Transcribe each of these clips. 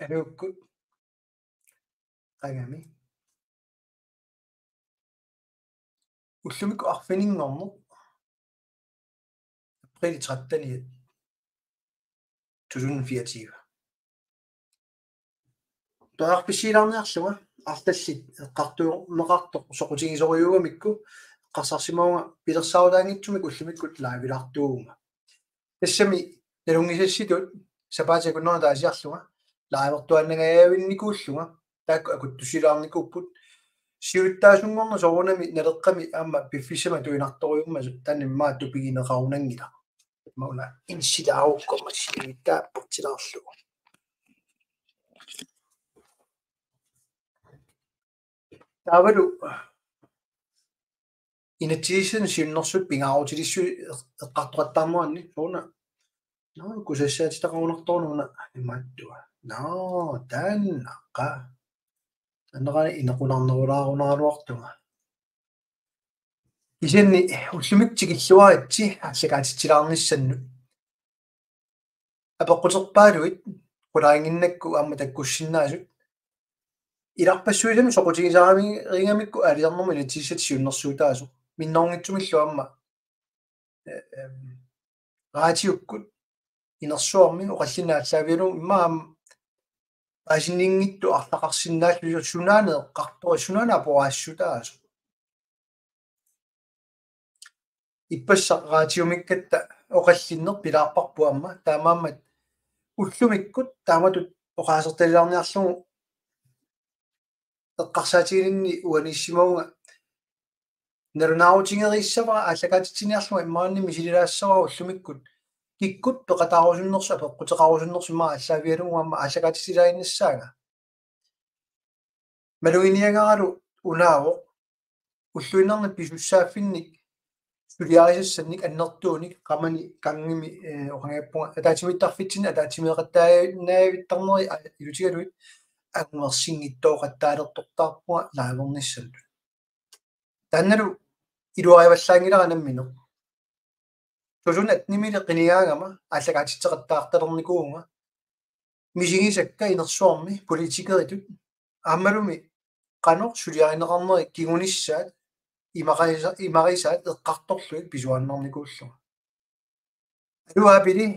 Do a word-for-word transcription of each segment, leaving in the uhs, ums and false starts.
Aluukkut. Qangami. Ullumikkut arfininngorneq. April tretteniat. Tusind fireogtyve. Periarfissiilaarniarlunga arlallit eqqartuunneqartoq soqutigisorujuugamikku eqqarsarsimavunga pilersaarutaanngitsumik ullumikkut live-ilaartuuvunga. Tassami nalunngisassitut sapaatip akunnerani ataasiarlunga live-ertuaannangajavinnikuullunga taakku akuttusilaarnikuupput siulittaasunngorneq soorunami Naleqqami aamma piffissami atuinartorujummasoq taanna immaqa tupigineqarunanngilaq. Mauna insilaarukku aamma siulittaappartilaarlugu. Taavalu inatsisissani siunnersuutit pingaarutilissuit eq-, eqqartoqattaarneranni sooruna. Nå, kusassaatitaqarunartoruna imaattua. Nå, taannaqa. Taannaqaana inequnarnerulaarunaraluartunga. Kisianni ullumikkut tikilluaritsi aallakaatitsilaarnissannut. Apeqquterpaaluit qularinnginnakku aamma takkussinnaasut. Ilarpassuisami soqutigisarigamikku aalisarnermut inatsisissatut siunnersuutaasoq. Minnerunngitsumillu aamma, eh, em, raatiukkut inersuarmi oqallinneq aallaavigalugu immaqa aamma paasinninngitsut arlaqarsinnaallutik sunaana eqqartoq sunaana aporaassutaasoq. Ippassaq raatiumikkatta oqallinneq pilaarparput aamma taamaammat ullumikkut taamatut oqaasertalilaarniarlugu eqqarsaatigininni uaniissimavunga nalunaarutigereerissavara aallakaatitsiniarlunga imaanni misililaassavara ullumikkut kikkut peqataarusunnersut apeqquteqarusunnersut immaqa aallaavigalugu aamma aallakaatitsilaannassaanga. Maluginiagaralu unaavoq ulluinnarni pisussaaffinnik suliarisassannik annertuunik qamani kangimi, eh, oqanngippunga ataatsimiittarfitsinni ataatsimeeqattaannaavittarneri a-, ilutigalugit angumersinngitsooqattaalertortaarpunga live-ernissamut. Taannalu iluarivallaanngilara nammineq. Tusind attenimili qinigaagama aallakaatitseqattaartalernikuuvunga. Misigisakka inersuarmi politikeritut aammalumi qanoq suliarineqarneri kingunissaat imaqarisa-, imarisaat eqqartorlugit pisuaannarnikuullunga. Aluu Aapili,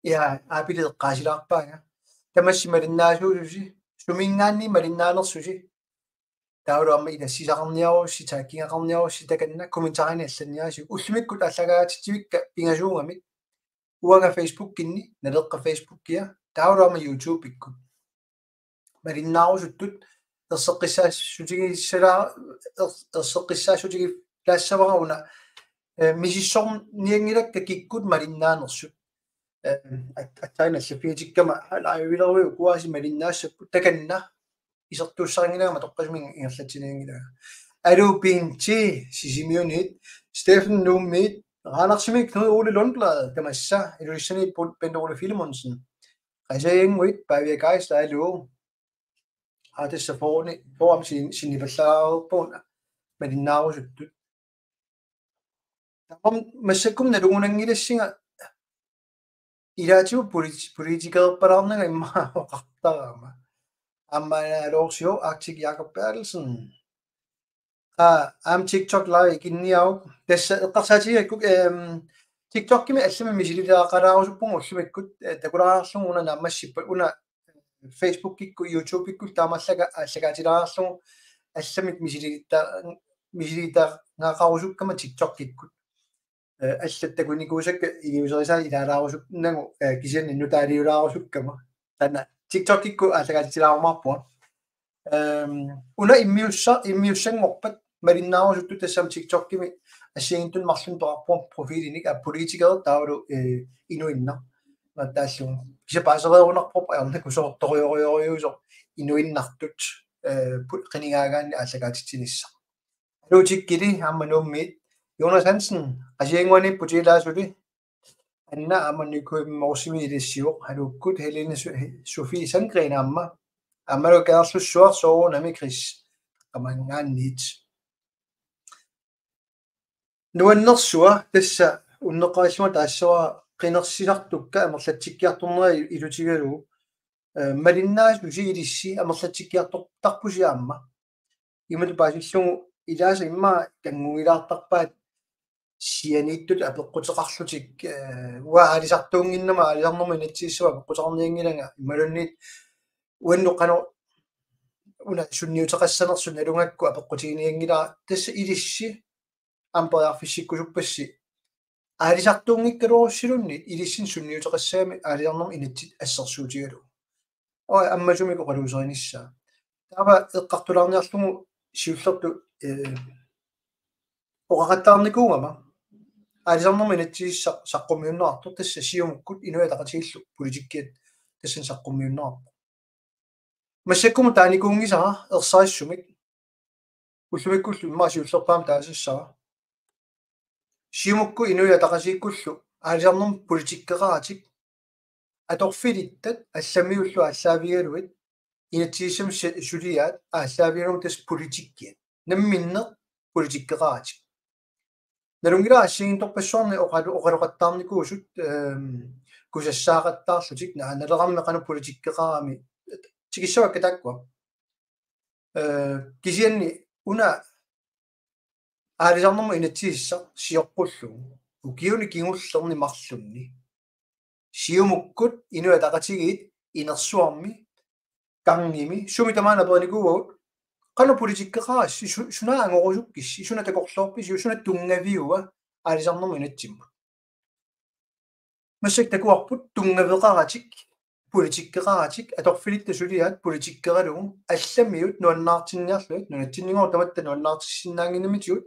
ja, Aapili eqqaasilaarpaanga. Tamassi malinnaasuususi, suminngaanniit malinnaanersusi. Taavalu aamma ilassisaqarniarussi, taggingaqarniarussi takanna kommentarini allanniarisi. Ullumikkut aallakaatitsivikka pingasuugamik. Uanga Facebookinni, Naleqqap Facebookia, taavalu aamma YouTubekkut. Malinnaarusuttut erseqqissaassutigissala-, er-, erseqqissaassutigilaassavara una, eh, misissornianngilakka kikkut malinnaanersut. Eh, at-, aatsaat allaffigitikkama live-ileruit ukuaasi malinnaassapput takanna isertuussarinngilaanga matoqqasumik ingerlatsinianngilaanga. Aluu Pinti, Sisimiunit, Steffen Nuummiit, Ranarsimit Knud Ole Lundblad, tamassa, Ilulissaniit Pun-, Bent Ole Filemonsen. Qasigiannguit, Pavia Geisler, aluu. Aa, tassa fooruni, forum sin-, sinipallaareerpugut malinnaarusuttut. Taamaammat massakkut nalugunanngilassinga ilaatigut politi-, politikerpalaarnanga immaqa oqartarama. Aamma Alorsio Arctic Jakob Berthelsen. Aa, aamma TikTok live ikinniaruk. Tassa eqqarsaatigigakku, ehm, TikTokimi allamik misilittagaqalaarusuppunga ullumikkut, eh, takulaarlugu una naammassippat una Facebookikkut, YouTubeikkut taamaallaat aallakaatilaarlugu allamik misilitta-, misilittagaqarusukkama TikTokikkut. Eh, allat takunikuusakka iliuuserisaat ilaalaarusunnagu, eh, kisianni nutaaliulaarusukkama. Taanna TikTokikkut aallakaatitsilaarumaarpunga. Ehm, una immiussa-, immiussanngorpat malinnaarusuttut tassami TikTokimi assigiinngitsunik marlunnik peqarpunga profilinik aa politikerit taavalu, eh, inuinnaq. Mattaallugu. Kisianni paasereerunarpoq ajornakusoortorujorujorujuusoq inuinnartut, eh, pu-, qinigaagaanni aallakaatitsinissaq. Aluu Tikkili aamma Nuummiit. Jonas Hansen, Qasigiannguaniipputit ilaasuli. Anna aamma Nykøbing Morsemi ilissivoq, aluukkut Helene Su-, Sofie Sandgreen aamma. Aammalu Kangerlussuaq soorunami Chris. Qamanngaanniit. Nuannersua tassa unneqqarillunga taassavara qinersisartukka amerlatsikkiartornera ilutigalugu. Eh, malinnaasusi ilissi amerlatsikkiartortarpusi aamma. Imalu paasillugu ilaasa immaqa kanngugilaartarpaat sianiittut apeqquteqarlutik, eh, uanga aalisartuunnginnama aalisarnermut inatsisissaq apeqquteqarnianngilanga imaluunniit uannut qanoq una sunniuteqassanersoq nalugakku apeqqutiginianngilara tassa ilissi aamma periarfissikkusuppassi aalisartuunngikkaluarussiluunniit ilissinnut sunniuteqassagami aalisarnermut inatsit assersuutigalugu. Oi, ammasumik oqaluuserinissaa. Taava eqqartulaarniarlugu siullertut, eh, oqaqattaarnikuugama aalisarnermut inatsisissaq saqqummiunneqartoq tassa Siumukkut Inuit Ataqatigiillu politikkiat tassani saqqummiunneqarpoq. Massakkumut taanikuunngisara ersarissumik. Ullumikkullu immaqa siullerpaamik taasassara. Siumukkut Inuit Ataqatigiikkullu aalisarnermut politikkeqaratik. Atorfilittat allamiullu aallaavigalugit. Inatsisissami se-, suliaat aallaavigalugit tassa politikkiat. Namminneq politikkeqaratik. Nalunngilara assigiinngitsorpassuarni oqalu-, oqaloqattaarnikuusut, ehm, kusassaaqattaarlutik, naa, Nalerarmi qanoq politikkeqarami. Tikissavakka taakkua. Eh, kisianni una aalisarnermut inatsisissaq sioqqullugu ukiuni kingullerni marlunni Siumukkut Inuit Ataqatigiit inersuarmi, gangimi, sumi tamaana aperinikuuagut, qanoq politikkeqarassi, su-, suna angorusukkissi, suna takorloorpisiuk, suna tunngaviua aalisarnermut inatsimmut. Massakkut takuarput tunngaveqaratik, politikkeqaratik, atorfilittat suliaat politikkeralugu, allamiut nuannaartinniarlugit, nunatsinninngaanniit tamatta nuannaartissinnaannginnamitigut,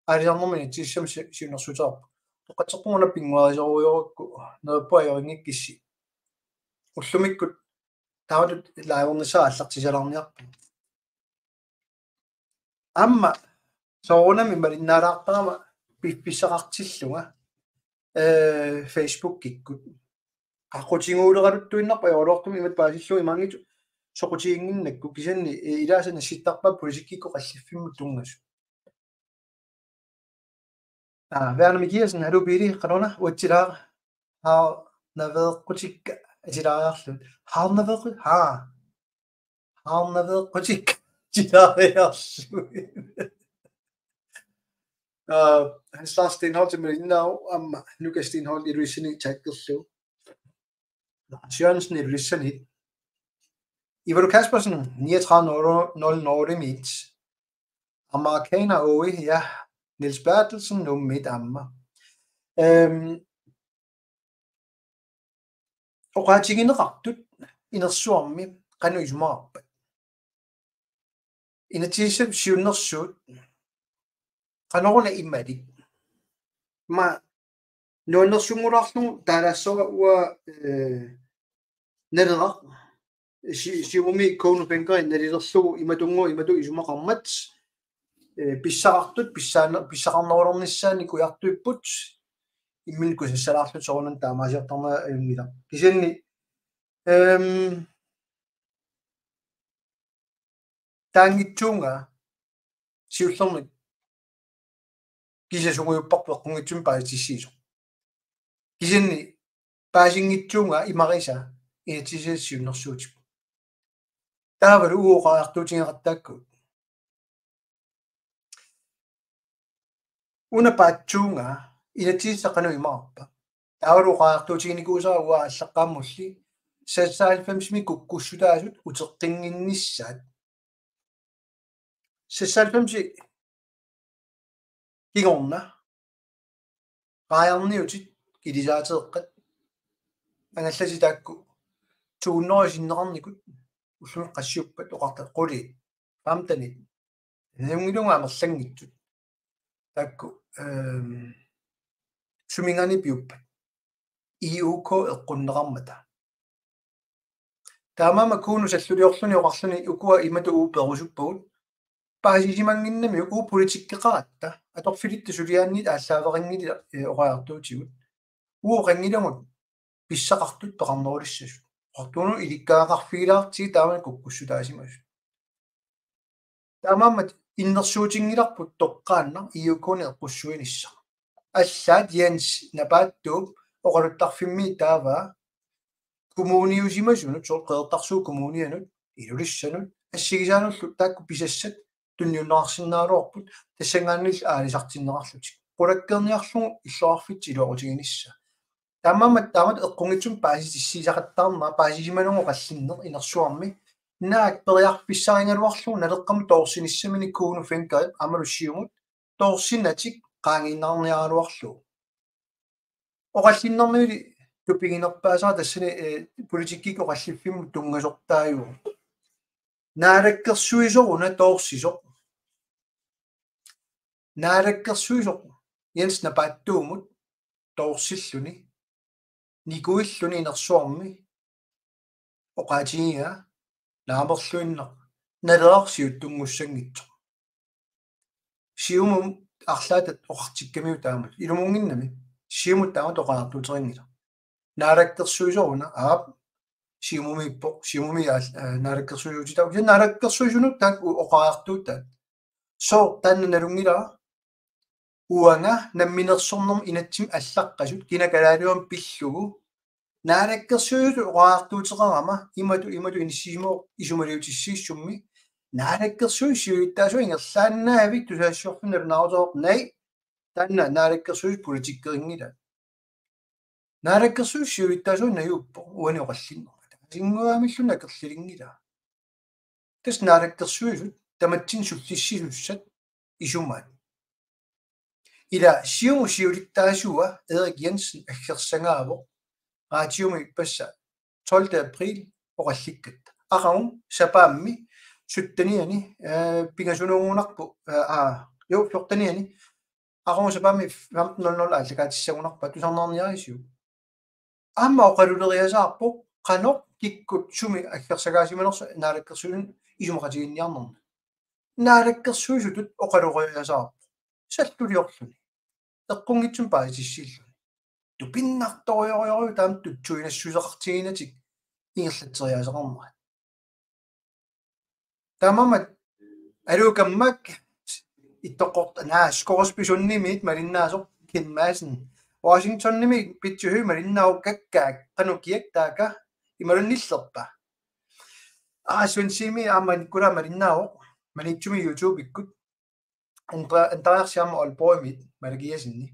aalisarnermut inatsisissami si-, siunnersuuteqarpoq. Toqqatseqquuna pinnguarisorujorukku, neriuppunga ajorinngikkussi. Ullumikkut taamatut live-ernissaa aallartisalaarniarpunga. Aamma soorunami malinnaalaartarama piffissaqartillunga, eh, Facebookikkut. Qaqutigooleraluttuinnarpoq ajoraluartumik imatut paasillugu imaanngitsoq soqutiginnginnakku kisianni, eh, ilaasa nassittarpaat politikkikkut qalliffimmut tunngasut. Aa, Werner Mikiassen, hallo Pili, qanoq una, uatsilaa, haarnaveeqqutikka, atilaariarlugu. Haarnaveeqqu-, haa. Haarnaveeqqutikka, atilaariarlugu. Aa, Hans Lars Stenholt, Melina, aamma, Lukas Stenholt, Ilulissani, takkerlugu. Lars Jørgensen, Ilulissani. Ivalu Kaspersen, niogtredive nul nul nul i mit. Amerikaner ude, ja. Niels Berthelsen, Nuummiit aamma. Øhm, oqaatigineqartut inersuarmi qanoq isumaqarpat. Inatsisissap siunnersuut qanoruna imalik. Ma nuannersunngulaarlugu taalaassavara uanga, eh, Naleraq. Si-, Siumumi Kuno Fencker nalilerlugu imatunngooq imatut isumaqarmat. Eh, pissaqartut, pissaana-, pissaqarnerulernissaannik kujartuipput. Imminut kusassalaarlutik soorunami taamaasiortarneq ajunngilaq. Kisianni, ehm, taanngitsuunga siullermik kisianni sungujupparput eqqunngitsumik paasitissiisoq. Kisianni paasinngitsuunga imarisa inatsisissap siunnersuutip. Taavalu uagut oqariartuutigeqattaakkagut. Una paatsuunga inatsisissaq qanoq imaqarpa. Taavalu oqariartuutiginikuusara uanga aallaqqaammulli seksoghalvfemsimi kukkussutaasut uteqqinnginnissaat. Seksoghalvfemsi kingorna raajarniutit kilisaateeqqat angallatit taakku tuunnerusinneqarnikut ullumi qassiuppat oqartat qulit femtenit. Najunngilunga amerlanngitsut. Taakku, ehm, suminngaanniit piuppat. I U K eqqunneqarmata. Taamaammat Kuno salluliorluni oqarluni ukua imatut uagut perusuppagut. Paasisimannginnami uagut politikkeqaratta. Atorfilittat suliaanniit aallaaveqanngillat, eh, oqariartuutigut. Uagut qanngilakka pissaqartut peqarnerulissasut. Oqartuuneq ilikkagaqarfigilaartigit taamani kukkussutaasimasut. Taamaammat innersuutinngilarput toqqaannaq I U K-ni eqqussuinissaq. Allaat Jens Napaattuup oqaluttarfimmi taava kommuniusimasunut, soorlu Qeqertarsuup Kommunianut, Ilulissanut, assigisaanullu taakku pisassat tunniunneqarsinnaagaluarput, tassanngaanniillu aalisartinneqarlutik. Qulakkeerniarlugu illoqarfitsik iluaqutiginissaa. Taamaammat taamatut eqqunngitsumik paasitissiisaqattaarnerat paasisimanermut oqallinneq inersuarmi naak periarfissarigaluarlugu Naleqqamut toorsinissaminik Kuno Fencker aammalu Siumut toorsinnatik qaangiinnarniaraluarlugu. Oqallinnermili tupiginerpaasara tassani, eh, politikkikkut oqalliffimmut tunngasortaajuvoq. Naalakkersuisoq una toorsisoq. Naalakkersuisoq Jens Napaattuumut toorsilluni nikuilluni inersuarmi oqaatigigaa naamerluinnaq Naleraq siuttunngussanngitsoq. Siumut arlaatat oqartikkamiuk taamatut. Ilumuunnginnami. Siumut taamatut oqariartuuteqanngilaq. Naalakkersuisoq una, aap, Siumumiippoq, Siumumi aal-, eh, naalakkersuisuutitaavoq. Kisianni naalakkersuisunut taakku oqariartuutaat. Sooq taanna nalunngilara? Uanga namminersornermi inatsimmi allaqqasut kina kalaaliuami pillugu naalakkersuisutut oqariartuuteqarama imatut, imatut inissisimavoq isumaliutissiissummi. Naalakkersuisut siulittaasuat ingerlaannaavik tusagassiorfinnut nalunaaruteqarpoq, naak taanna naalakkersuisut politikkerinngillat. Naalakkersuisut siulittaasuat najuuppoq uani oqallinnermi. Taasinnguamilluunniit akerlilinngilaa. Tassa naalakkersuisut tamatsinnut sullissisussat isumaat. Ila Siumut siulittaasua Erik Jensen aggersagaavoq radiomi ippassaq tolvte april oqallikkatta. Aqagu sapaammi syttenianni, eh, pingasunuugunarpoq, eh, aa, jo, fjortenianni. Aqagu sapaammi femten nul nul aallakaatissagunarpaa, tusarnaarniarisiuk? Aamma oqaluleriasaarpoq qanoq, kikkut, sumi aggersagaasimanersoq naalakkersuisunut isumaqatigiinniarnermi. Naalakkersuisutut oqaluleriasaarpoq. Salluliorluni. Eqqunngitsumik paasitissiilluni. Tupinnartorujorujussuuvoq taama tutsuinassuseqartiginatik ingerlatseriaaseqarnerat. Taamaammat Alukammak ittoqqort-, naa, Scoresby Sundimit malinnaasoq Kim Madsen. Washingtonimi Pitsuhi malinnaavoq, kakkaak, qanoq kiak taaka, imaluunniit nillerpa? Aa, Svenskimi aamma Nikolai malinnaavoq, Maniitsumi YouTube-ikkut. Andra-, Andreas aamma Aalborgimit Malakiasinni.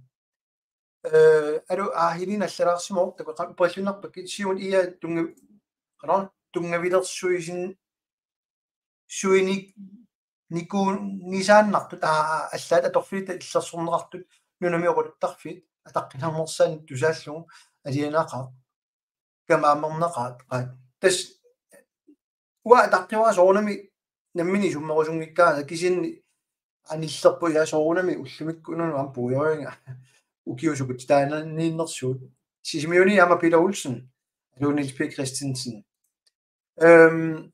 Eh, alu, aa, Helena allalaarsimavoq, takuqa upalluinnarpakka, Siumut ia tunnga-, qanoq, tunngavilersuisin-, suini-, nikuunnisaannartut, aa, aa, allaat atorfiit illersorneqartut, nunami oqaluttarfiit, ataqqinarnersaannik tusaallugu, alianaqaaq, kamaammernaqaaq, qaat. Tassa, uanga ataqqivara soorunami nammineq isummerusunngikkaangat, kisianni anillerpoq, ia, soorunami ullumikkut nunanut aamma puigoriga ukiut sukutitaaniinnersugut. Sisimiuni aamma Peter Olsen, aluunniit Niels P. Christensen. Øhm,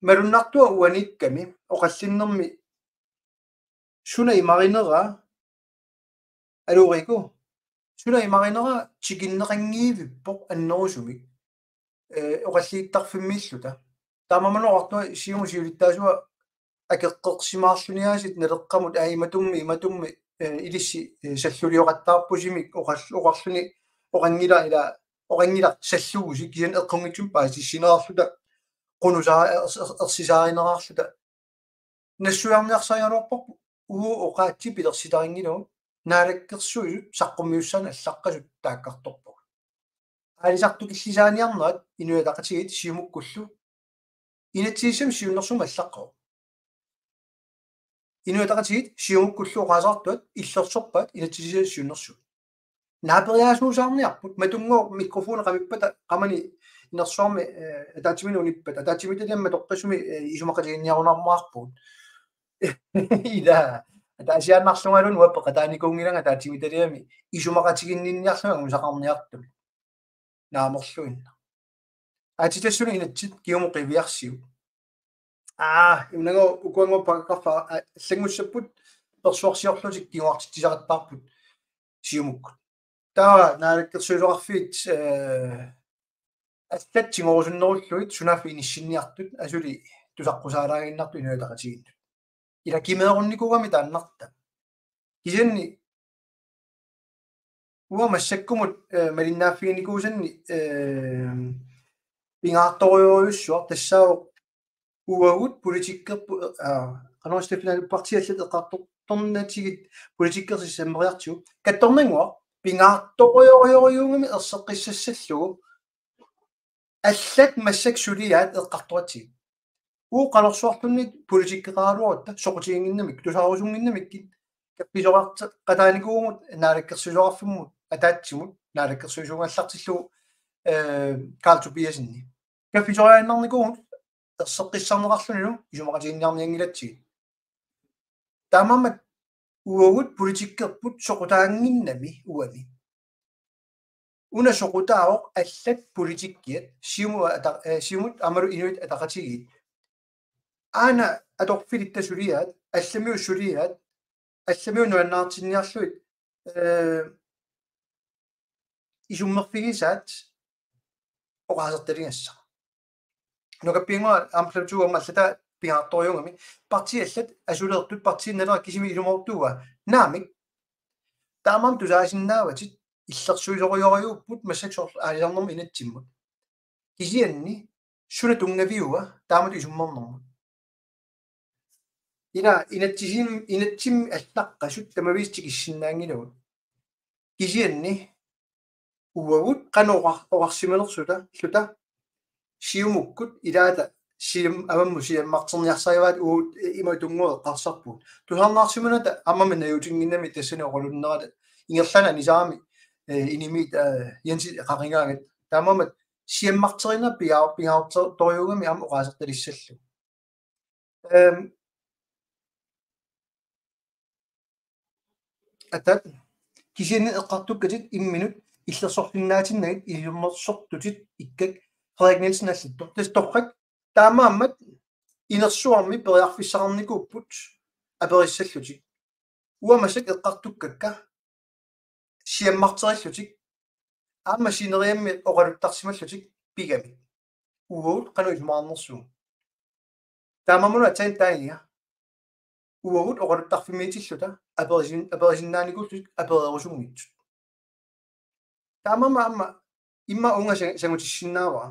malunnartua uaniikkami oqallinnermi suna imarinera, aluuriku, suna imarinera tikinneqanngivippoq annerusumik, eh, oqalliittarfimmiilluta. Taamaammat oqartunga Siumut siulittaasua akeqqersimaarluniaasiit Naleqqamut, aa, imatummi, imatummi, eh, ilissi, eh, sallulioqattaarpusimik oqall-, oqarluni oqanngilaq, ila, oqanngilaq sallugusik, kisianni eqqunngitsumik paasissinerarluta, qunusaa-, ers-, ers-, ersisaarinerarluta. Nassuiarniarsarigaluarparput uagut oqaatsit pilersitarinngilagut, naalakkersuisut saqqummiussaannik allaqqasut taakkartorpagut. Aalisartukillisaaniarnerat Inuit Ataqatigiit Siumukkullu inatsisissami siunnersuummut allaqqavoq. Inuit Ataqatigiit Siumukkullu oqaaseqartuat illersorpaat inatsisissami siunnersuut. Naaperiaasuusaarniarput, matunngooq mikrofoni qamippata, qamani inersuarmi, eh, ataatsimiinneq unippata, ataatsimiititaliami matoqqissumi, eh, isumaqatiginninniarunarmaarpugut. Ila, ataasiaannarlungaluunniit uanga peqataanikuunngilanga ataatsimiititaliami isumaqatiginninniarlunga angusaqarniartumik. Naamerluinnaq. Aatsitassuni inatsit kingumut qiviarsiuk. Aa, imnango ukuango paragraf, aa, allanngussapput, persuarsiorlutik kinguartitsisaqattaarput Siumukkut. Taava naalakkersuisoqarfiit, eh, allat tigorusunnerullugit sunaaffa inissinniartut asuli tusaqqusaalaaginnartut Inuit Ataqatigiinnut. Ila kimeerunnikuugami taannarta. Kisianni Uanga massakkumut, eh, malinnaaffiginikuusanni, eh, pingaartorujorujussuaq tassaavoq uagut politikkerput, eh, qanoq Steffen, partiit allat eqqartortornatigit politikkersisameriartigu. Kattornannguaq pingaartorujorujorujuugami erseqqissassallugu allat massakkut suliaat eqqartoratsigit. Uagut qanorsuarluunniit politikkeqaraluarutta soqutiginnginnamik, tusaarusunnginnamikkit, kaffisoqarteqataanikuuvugut naalakkersuisoqarfimmut ataatsimut, naalakkersuisuugallartillugu, eh, Karl Tobiassenip. Kaffisoriaannarnikuuvugut erseqqissarneqarlunilu isumaqatiginninniarnianngilatsigit. Taamaammat uagut politikkerput soqutaannginnami uani. Una soqutaavoq allat politikkiat, Siumut ata-, eh, Siumut aammalu Inuit Ataqatigiit. Aana atorfilitta suliaat, allamiut suliaat, allamiut nuannaartinniarlugit, eh, isummerfigisaat oqaasertaligassaq. Nukappiannguaq aamma Plato aamma allataa pingaartorujuugami. Partiit allat asuleertut partiinnalerat kisimi ilumoortuua. Naamik. Taamaammat tusaasinnaavatit illersuisorujorujuupput massakkut soorlu aalisarnermut inatsimmut. Kisianni suna tunngaviua taamatut isummernermut. Ila inatsisim-, inatsimmi allaqqasut tamaviisa tikissinnaanngilagut. Kisianni uagut qanoq oqar-, oqarsimanersuta, -luta, Siumukkut ilaata siam-, avammut siammarterniarsarivaat uagut ima tunngaviup eqqarsarpugut. Tusarnaarsimanata aamma najuutinnginnami tassani oqalunnerata ingerlaannaq anisarami, eh, inimiit, eh, Jensi qaqigaangat. Taamaammat siammarterineq piaa-, piaartorujuugami aamma oqaasertalissallugu. Ehm, Atat, kisianni eqqartukkatit imminut illersorsinnaatinnagit ilummersortutit ikkak Frederik Nielsen allattoq. Tassa torrak, taamaammat inersuarmi periarfissaqarnikuupput aperissallutik. Uanga massakkut eqqartukkakka siammarterillutik aamma sineriammi oqaluttarsimallutik pigamik. Uagut qanoq isumaqarnersugut. Taamaammat aatsaat taanna. Uagut oqaluttarfimmiitilluta aperisin-, aperisinnaanikuullutik apereerusunngitsut. Taamaammat aamma immaqa uunga sa-, sangutissinnaavara.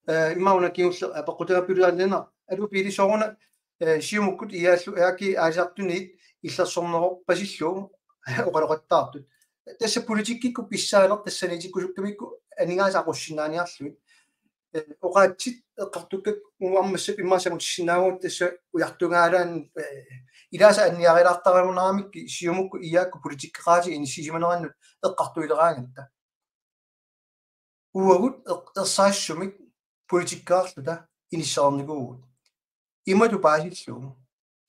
Eh, immaqa una kingulleq apeqqutaappiluaannarlunga, alupiilisooruna, eh, Siumukkut I A-llu, I A G aalisartunit illersorneqarpasillugu oqaloqattaartut. Tassa politikkikkut pissaaneq tassaniitikkusukkamikku aningaasat aqussinnaaniarlugit. Eh, oqaatsit eqqartukkakka uanga massakkut immaqa sangutissinnaavagut tassa ujartugaalaat, eh, ilaasa anniarilaartariumaaramikkit Siumukkut I A-kkut politikkeqaratik inissisimanerinnut eqqartuileraangatta. Uagut eq-, ersarissumik politikkeqarluta inissereernikuuvugut. Imatut paasillugu.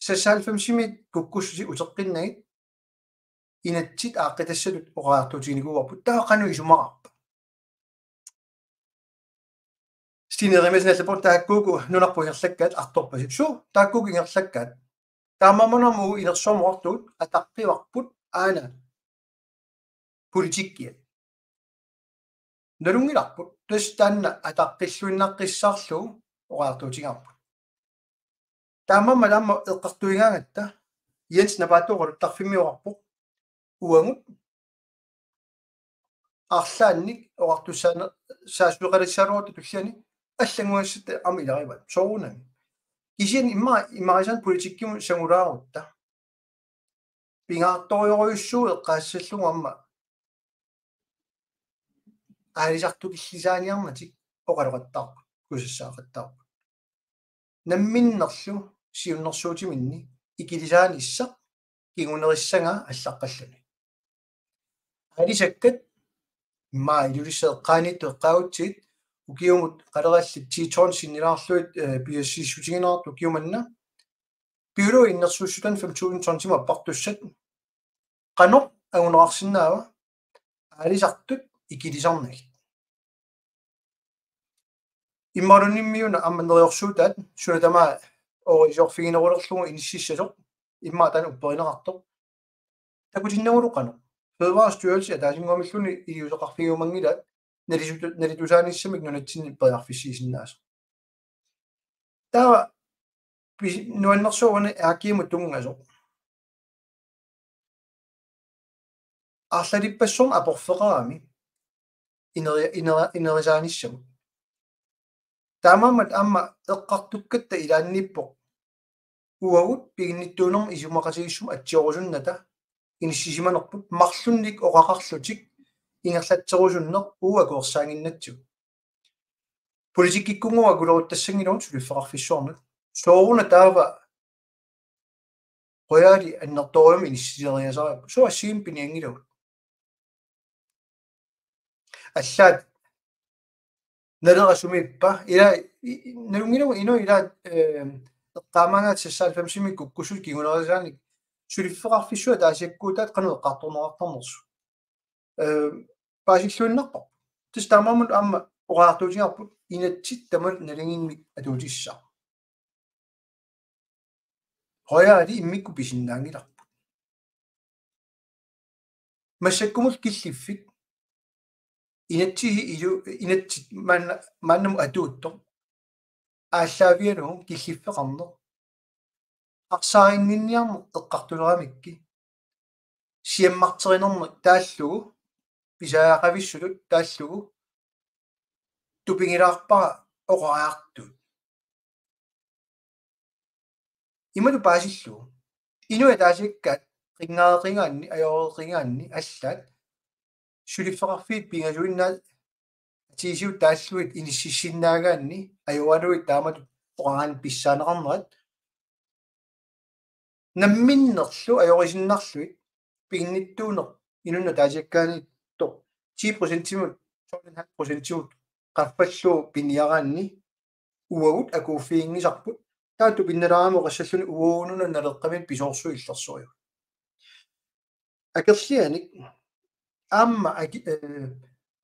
Seksoghalvfemsimiit kukkussutit uteqqinnagit inatsit aaqqitassatut oqariartuutiginikuuarput. Taava qanoq isumaqarpa? Stine Jeremiassen allappoq taakkuuku nunarput ingerlakkaat artorpasippoq. Suu, taakkuuku ingerlakkaat. Taamaammat aamma uagut inersuarmut oqartugut ataqqivarput aana politikkiat. Nalunngilarput, tassa taanna ataqqilluinnaqqissaarlugu oqariartuutigaarput. Taamaammat aamma eqqartuigaangatta Jens Napaattooq oqaluttarfimmi oqarpoq uagut arlaannik oqartussaane-, saassueqalissaarutta tulliani allannguassatta aamma ilarivaat. Soorunami. Kisianni immaqa imarisaan politikkimut sangulaarutta. Pingaartorujorujussuuvoq eqqaassallugu aamma aalisartukillisaaniarnatik oqaloqattaarput, kusassaaqattaarput. Namminnerlu siunnersuutiminni ikilisaanissaq kingunerissagaa allaqqalluni. Aalisakkat immaqa Ilulissat eqqaaniittut eqqaagutsigit ukiumut qalerallit ti ton sinnilaarlugit, eh, piassiissutigineqartut ukiumanna. Biologisk innersuussutanik fem tusind tonsimut appartussat qanoq anguneqarsinnaava aalisartut ikilisarnagit. Imaluunniimmi una aamma neriorsuutaat suna tamaat oorisorfiginerulerlugu inississasoq immaqa taanna upperineqartoq. Takutinnagulu qanoq. Fødevarestyrelse ataasinnguamilluunniit iliuuseqarfigiumanngilaat nalisu-, nalitusaanissamik nunatsinni periarfissiisinnaasoq. Taava pis-, nuannersuuvoq una A G-mut tunngasoq. arlalippassuarnik aporfeqarami ineri-, ineri-, inerisaanissamut. Taamaammat aamma eqqartukkatta ilaanniippoq uagut piginnittuunermut isumaqatigiissumut atsiorusunnata inissisimanerput marlunnik oqaqarlutik ingerlatserusunneq uagut akuersaannginnatsigu. Politikkikkut akuleruttassanngilagut suliffeqarfissuarnut. Sooruna taava Royali annertoorujussuarmik inissiseriasaripput. Sooq assigiimmik pinianngilagut? Allaat Nalera sumiippa? Ila i-, i-, nalunngilagut inuit ila, eh, eqqaamaangaat seksoghalvfemsimi kukkusut kingunerisaanik suliffeqarfissuit ataasiakkuutaat qanoq eqqartorneqartarnersut. Eh, paasilluinnarparput. Tassa taamaammat aamma oqariartuutigaarput inatsit tamanut nalinginnik atuutissaaq. Royali immikkut pisinnaanngilarput. Massakkumut killiffik inatsit ilu-, inatsit maanna, maannamut atuuttoq aallaavigalugu killiffeqarneq arsaarinninniarneq eqqartuleramikku siammarterinermut taallugu, pisariaqavissutut taallugu tupigilaarpara oqariartuut. Imatut paasillugu. Inuit ataasiakkaat qinngareqigaanni, ajoreqigaanni allaat suliffeqarfiit pingasuinnaat atiisiut taallugit inississinnaagaanni ajoraluit taamatut oqaraanni pissaaneqarnerat namminnerlu ajorisinnarlugit piginnittuuneq inunnut ataasiakkaanittoq ti procentimut, tolv komma fem procentimut qaffallugu piniaraanni uagut akuuffiginngisarput. Taava tupinnalaarami oqassalluni uagut una Naleqqami pisoorsuit illersorigut. Akerlianik aamma aki-, eh,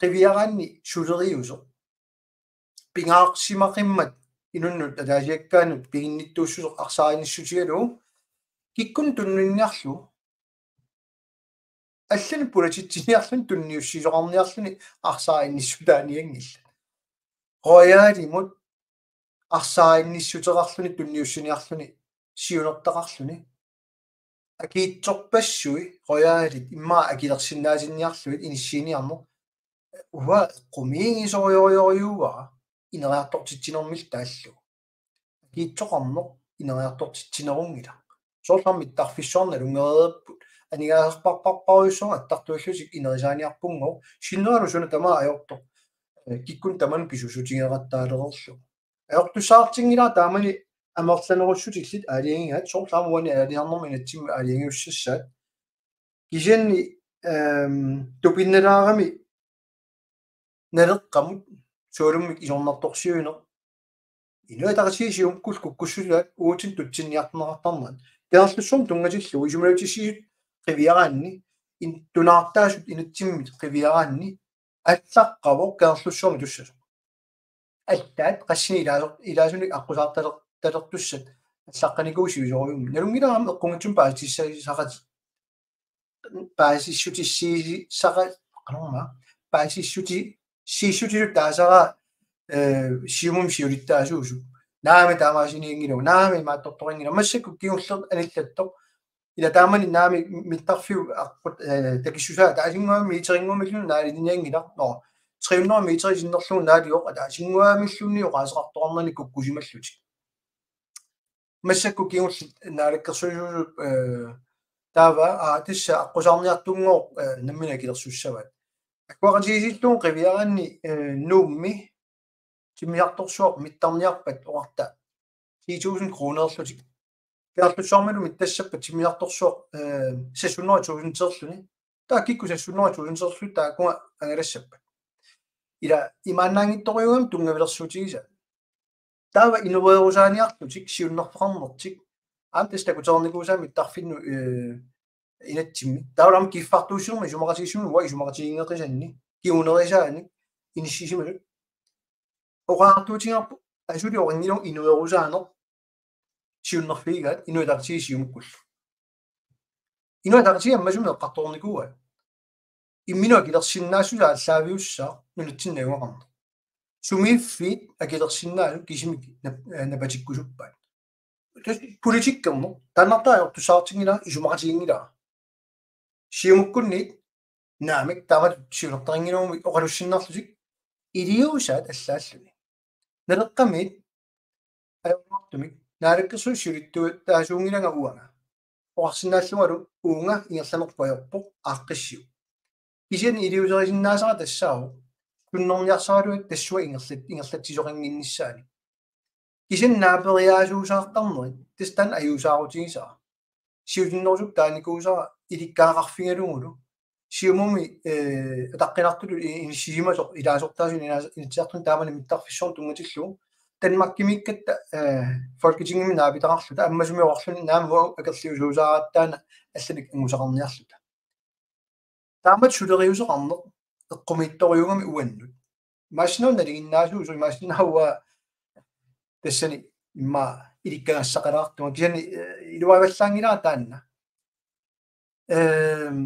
qiviaraanni suleriuseq pingaarsimaqimmat inunnut ataasiakkaanut piginnittuussuseq arsaarinnissutigalugu kikkunnut tunniunniarlugu, allanik pulatitsiniarluni tunniussisoqarniarluni arsaarinnissutaanianngillat. Royalimut arsaarinnissuteqarluni tunniussiniarluni siunertaqarluni. Akiitsorpassui Royalit immaqa akilersinnaatinniarlugit inissiiniarneq. Uanga eqqumiigisorujussuuara ineriartortitsinermillu taallugu. Akiitsoqarneq ineriartortitsinerunngilaq. Soorlu aamma mittarfissuarnut nalunngereerput. Aningaasarpassuarujussuaq attartuillutik inerisaaniarpunngooq. Sinneralu suna tamaat ajortoq. Eh, kikkunnut tamanut pisuussutigeqattaalereerlugu. Ajortussaatinngilara taamani amerlanerussutillit aalajangigaat, soorlu aamma uani aalajangernermi inatsimmi aalajangiussassaat. Kisianni, ehm, tupinnalaarami Naleqqamut sualummik isornartorsiuineq. Inuit Ataqatigiit Siumukkullu kukkussutaat uatsinnut tutsinniarneqartarnerat. Kangerlussuarmut tunngatillugu isumaliutissiisut qiviaraanni, in-, tunaartaasut inatsimmit qiviaraanni, allaqqavoq Kangerlussuarmi tussasoq. Allaat qassinik ilaasoq-, ilaasunik aqqusaartaler-, talertussat allaqqanikuuvoq sivisoorujussuarmik. Nalunngilara aamma eqqunngitsumik paasissutissaqat-, paasissutissii-, saqa-, qanormaa, paasissuti-, siissutigut taasara, eh, Siumumi siulittaasuusut. Naamik taamaasinianngilagut, naamik imaattortoqanngilaq. Massakkut kingulleq anillattoq. Ila taamani naamik mittarfiup aqqut, eh, takissusaa ataasinnguamik meterinnguamilluunniit naalinianngilaq. Nå, tre hundrede meter sinnerlugu naalivoq, ataasinnguamilluunniit oqaaseqartoqarnani kukkusimallutik. Massakkut kingulleq naalakkersuisuusut, eh, taava, aa, tassa aqqusaarniartunngooq, eh, nammineq akilersussavaat. Akuaqatigiissillugu qiviaraanni, eh, Nuummi timmisartorsuaq mittarniarpat oqarta ti tusind kronerlutik. Kangerlussuarmilu mittassappat timmisartorsuaq, eh, seks hundrede tusinderluni. Taava kikkut seks hundrede tusinderlutik taakkununnga angalassappat. Ila imaannaanngitsorujuugami tunngavilersuutigisaat. Taava inuerusaaniarlutik siunnerfeqarnertik. Aamma tassa takutereernikuusaat mittarfinnut, eh, inatsimmi. Taava aamma kiffartuussinermi isumaqatigiissummik uanga isumaqatiginngeqisanni. Kingunerisaanik inissisimasut. Oqariartuutigaarput asuli oqanngilaq inuerusaaneq siunnerfigigaat Inuit Ataqatigiit Siumukkullu. Inuit Ataqatigiit ammasumik eqqartornikuuaat. Imminut akilersinnaassuseq aallaaviussaaq nunatsinni najugaqarneq. Sumiiffiit akilersinnaasut kisimik nap-, eh, napatikkusuppaat. Tassa politikkerneq, taannartaa ajortussaatinngilara, isumaqatiginngilara. Siumukkunniit Naamik, taamatut siunertarinnginnamik oqalussinnarlutik iliuusaat allaalluni. Naleqqamiit ajoraluartumik naalakkersuisut siulittaasuunngilanga uanga. Oqarsinnaallungalu uunga ingerlanerput ajorpoq, aaqqissiuk. Kisianni iliuuserisinnaasara tassaavoq sunnerniarsaraluat tassunga ingerlat-, ingerlatsisoqannginnissaanik. Kisianni naaperiaasuusaartarnerit tassa taanna ajuusaarutigisara. Siusinnerusukkut taanikuusara ilikkagaqarfigalugulu. Siumumi, eh, ataqqinartutut i-, inissisimasoq ilaasortaasunik inaas-, Inatsisartuni taamani mittarfissuarnut tunngatillugu. Danmarkimiikkatta, eh, Folketingimi naapitaqarluta ammasumik oqarluni naamik akerliusuusaaratta taanna allanik angusaqarniarluta. Taamatut suleriuseqarneq eqqumiitsorujuugami uannut. Imaassinnaavoq nalinginnaasuusoq, imaassinnaavoq tassani immaqa ilikkagassaqalaartunga, kisianni, eh, iluavallaanngilara taanna. Ehm,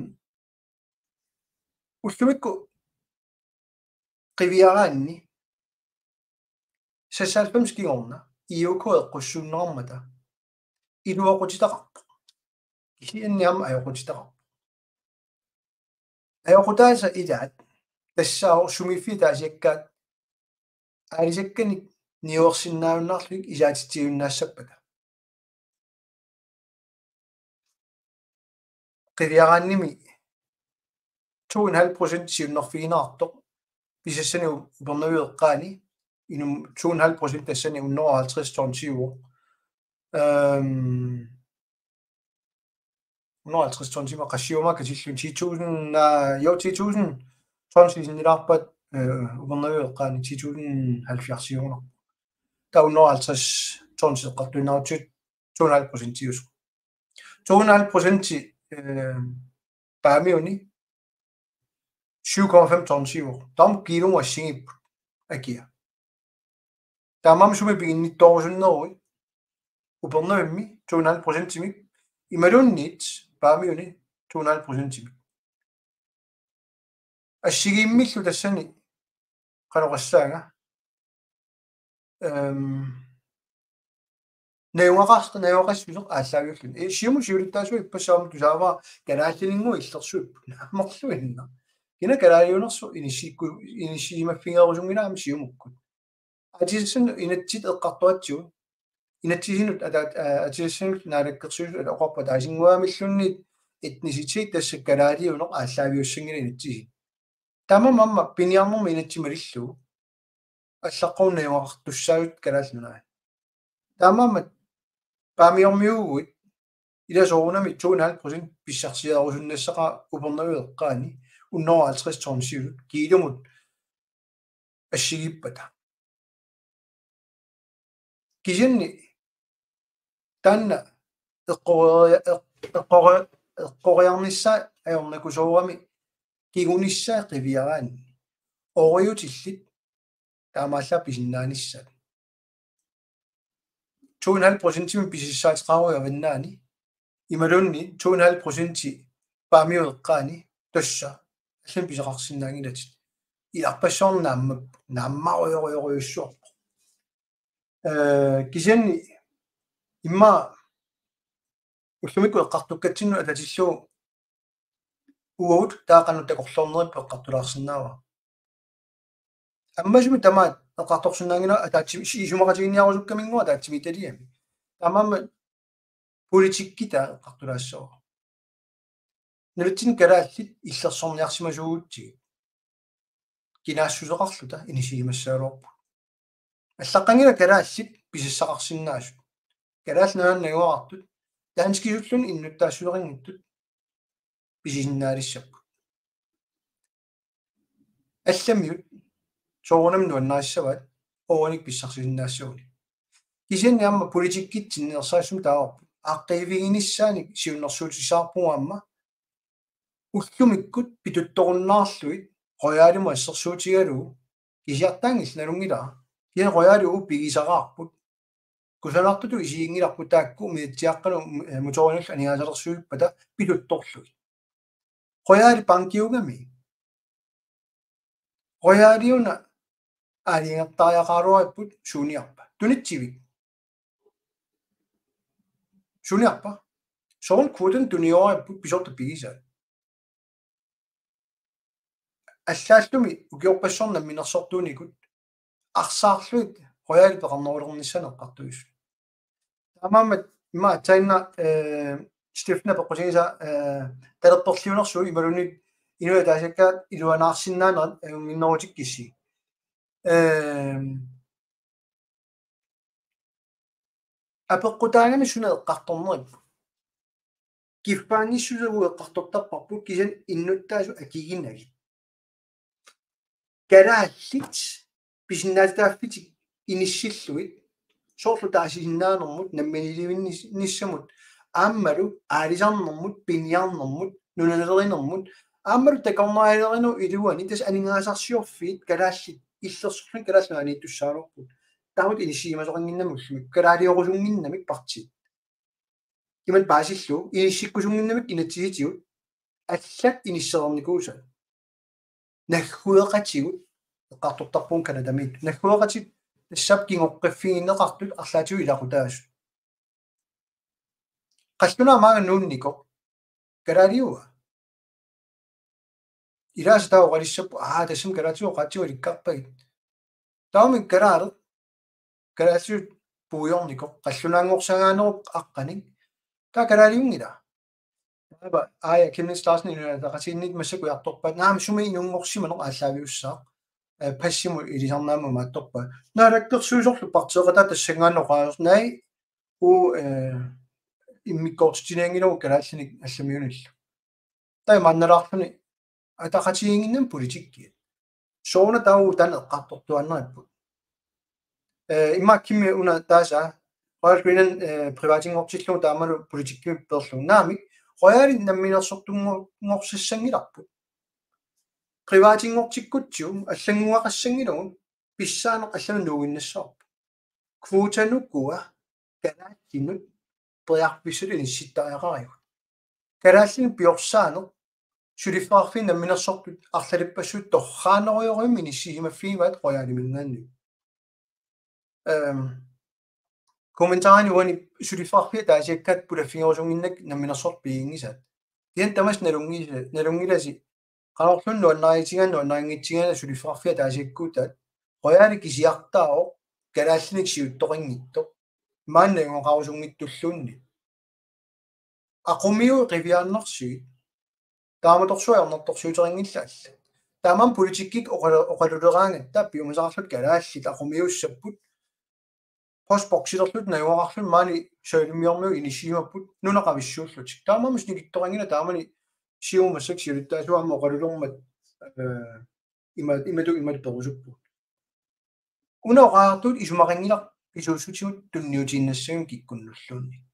ullumikkut qiviaraanni seksoghalvfems kingorna I O K eqqussuunneqarmata iluaqutitaqarpoq. Kisianni aamma ajoqutitaqarpoq. Ajoqutaasa ilaat tassaavoq sumiiffiit ataasiakkaat aalisakkanik niuersinnaajunnaarlugit isaatitsiujunnaassappata. Qiviaraannimi to en halv procent siunnerfigineqartoq pisassani Upernaviup eqqaani, inum to en halv procent tassani hundrede og halvtreds ton siuvoq. Øhm, hundrede og halvtreds ton siuvoq, qassiumaakka tillun ti tusind, øh, jo, ti tusind ton sisinnilaarpat, øh, Upernaviup eqqaani ti tusind halvfjerds siuvoq. Taava hundrede og halvtreds ton eqqartuinnarutsigit to en halv procentiusoq. To en halv procenti, øh, Paamiuni syv komma fem ton siuvoq. Taama kiilumut assigiipput akia. Taamaammat sumi piginnittoorusunneruit Upernavimmi to en halv procentimik imaluunniit Paamiuni to en halv procentimik. Assigiimmillu tassani qanoq oqassaanga. Øhm, najugaqar-, najugaqassuseq aallaaviulluni. Ee, Siumut siulittaasuat ippassaq aamma tusaavara kalaallininngooq illersuipput. Naammarluinnaq. Kina kalaaliunersoq inissiikku-, inissisimaffigerusunngilaq aamma Siumukkut. Aatsitassannut inatsit eqqartoratsigu. Inatsisinut ata-, aa, aatsitassannut naalakkersuisut oqarput ataasinnguamilluunniit etnicitet tassa kalaaliuneq aallaaviussanngilaq inatsisini. Taamaammat piniarnermut inatsit malillugu allaqqavoq najugaqartussaavutit Kalaallit Nunaanni. Taamaammat Paamiormiuuguit ila soorunami to en halv procent pissarsiarusunnassaqaaq Upernaviup eqqaani hundrede og halvtreds ton siulut kiilumut assigiippata. Kisianni taanna eqqoria-, eq-, eqqoria-, eqqoriarnissaa ajornakusoorami kingunissaa qiviaraanni. Ooriutillit taamaallaat pisinnaanissaat. To en halv procentimik pisiassaateqaruit avannaani imaluunniit to en halv procenti Paamiup eqqaani tassa allamik pisaqarsinnaanngilatit. Ilarpassuarni naamma-, naammarujorujorujussuarpoq. Ee, kisianni immaqa ullumikkut eqqartukkatsinnut atatillugu uagut taava qanoq takorloornerippat eqqartulaarsinnaavara. Ammasumik tamaat eqqartorsinnaanngilara ataatsim-, isumaqatiginninniarusukkaminnguaq ataatsimiititaliami. Taamaammat politikki taanna eqqartulaassavara. Nunatsinni kalaallit illersorniarsimasuugutsigit kinaassuseqarluta inissisimassagaluarpugut. Allaqqanngilaq kalaallit pisassaqarsinnaasut. Kalaallit Nunaanni najugaqartut danskisuulluni innuttaassuseqanngitsut pisisinnaalissapput. Allamiut soorunami nuannarissavaat oorinik pissarsisinnaassaguni. Kisianni aamma politikkitsinni ersarissumik taava aaqqiiviginissaanik siunnersuutissavarput aamma ullumikkut pituttorunnaarlugit Royalimut assersuutigalugu kisiartaanngilaq nalunngilara. Kisianni Royali uagut pigisaraarput. Kusanartutut isiginngilarput taakku umiatsiaaqqanut, eh, motorinullu aningaasalersuippata pituttorlugit. Royali bankiugami. Royaliuna aalajangertariaqaraluaripput suuniarpa? Tunitsivik. Suuniarpa? Soorlu kvotinik tunioraarput pisortat pigisaat. allaallumi ukiorpassuarni namminersortuunikut arsaarlugit Royal peqarnerulernissaanut eqqartuisut. Taamaammat ima aatsaannaq, eh, Stefan apeqqutigisaa, eh, talerperliunersugut imaluunniit inuit ataasiakkaat iluanaarsinnaanerat ajunnginnerutikkissi. Eh, apeqqutaagami suna eqqartornerippu. Kiffaanngissuseq eqqartortarparput kisianni innuttaasut akiginagit. Kalaallit pisinnaatitaaffitik inissillugit soorlu taasisinnaanermut, namminiilivinnissamut, aammalu aalisarnermut, piniarnermut, nunalerinermut, aammalu takornarialerinermut iluani tassa aningaasarsiorfiit kalaallit illersorluni Kalaallit Nunaanniittussaalerput. Taamatut inissisimasoqannginnamik ullumi, kalaaliorusunnginnamik partiit. Imatut paasillugu inissikkusunnginnamik inatsisitigut allat inissereernikuusat. Naggueqatigut eqqartortarpugut Canadamiittut. Naggueqatit tassap kingoqqiffigineqartut arlaatigut ilaqutaasut. Qallunaat maanga nuunnikoq. Kalaaliua. Ilaasa taava oqalissapput, aa, tassami kalaatigut oqaatsigut ilikkarpagit. Taavami kalaaleq. Kalaallisut puigornikoq. Qallunaanngorsagaanerup aqqanik. Taava kalaaliunngilaq. Taava, aaja, Kenneth Larsen Inuit Ataqatigiinniit massakkut ujartorpaat. Naamik sumi inunngorsimaneq aallaaviussaaq. Eh, passimut ilisarnaammut imaattorpaat. Naalakkersuisorlu partiiqataa tassanngaannaq oqaaseq. Naai, uu, eh, immikkoortitsinianngilagut kalaallinik allamiunillu. Taamaannalaarluni ataqatigiinnginnami politikkiat. Sooruna taava taanna eqqartortuaannaripput. Eh, immaqa Kimmi una taasaa, Royal Greenland, eh, privatinngortillugu taamalu politikkimi peerlugu. Naamik, Royali namminersortunngor-, -ngorsassanngilarput. Privatinngortikkutsigu, allannguaqassanngilagut, pissaaneq allanut nuuginnassavarput. Kvotanukua kalaallinut periarfissalu inissittariaqarigut. Kalaallinut piorsaaneq suliffeqarfiit namminersortut arlalippassuit torraanerujorujummik inissisimaffigivaat Royaliminngaanniit. Ehm, kommentarini uani suliffeqarfiit ataasiakkaat pulaffigerusunnginnakkit namminersortut piginngisaat. Kisianni tamassi nalunngila-, nalunngilasi qanorluunniit nuannariitigigaanni nuannarinngitsigigaanni suliffeqarfiit ataasiakkuutaat Royali kisiartaavoq kalaallinik siuttoqanngitsoq. Maanna najugaqarusunngitsulluunniit. Aqummiut qiviaannarsigit. Taamatorsuaq ajornartorsiuteqanngillat allat. Taamaammat politikkikkut oqalu-, oqaluleraangatta piumasaqarluta kalaallit aqummiussapput. Postboksilerluta najugaqarluta maani Sølymiormiut inissisimapput nunaqavissuullutik. Taamaammat sinikittoqanngilaq taamani siumut massakkut siulittaasuat aamma oqalulermat, eh, ima-, imatut, imatut perusuppugut. Una oqaatigalugu isumaqanngilaq pisuussutigut tunniutiinnassagimmik kikkunnulluunniit.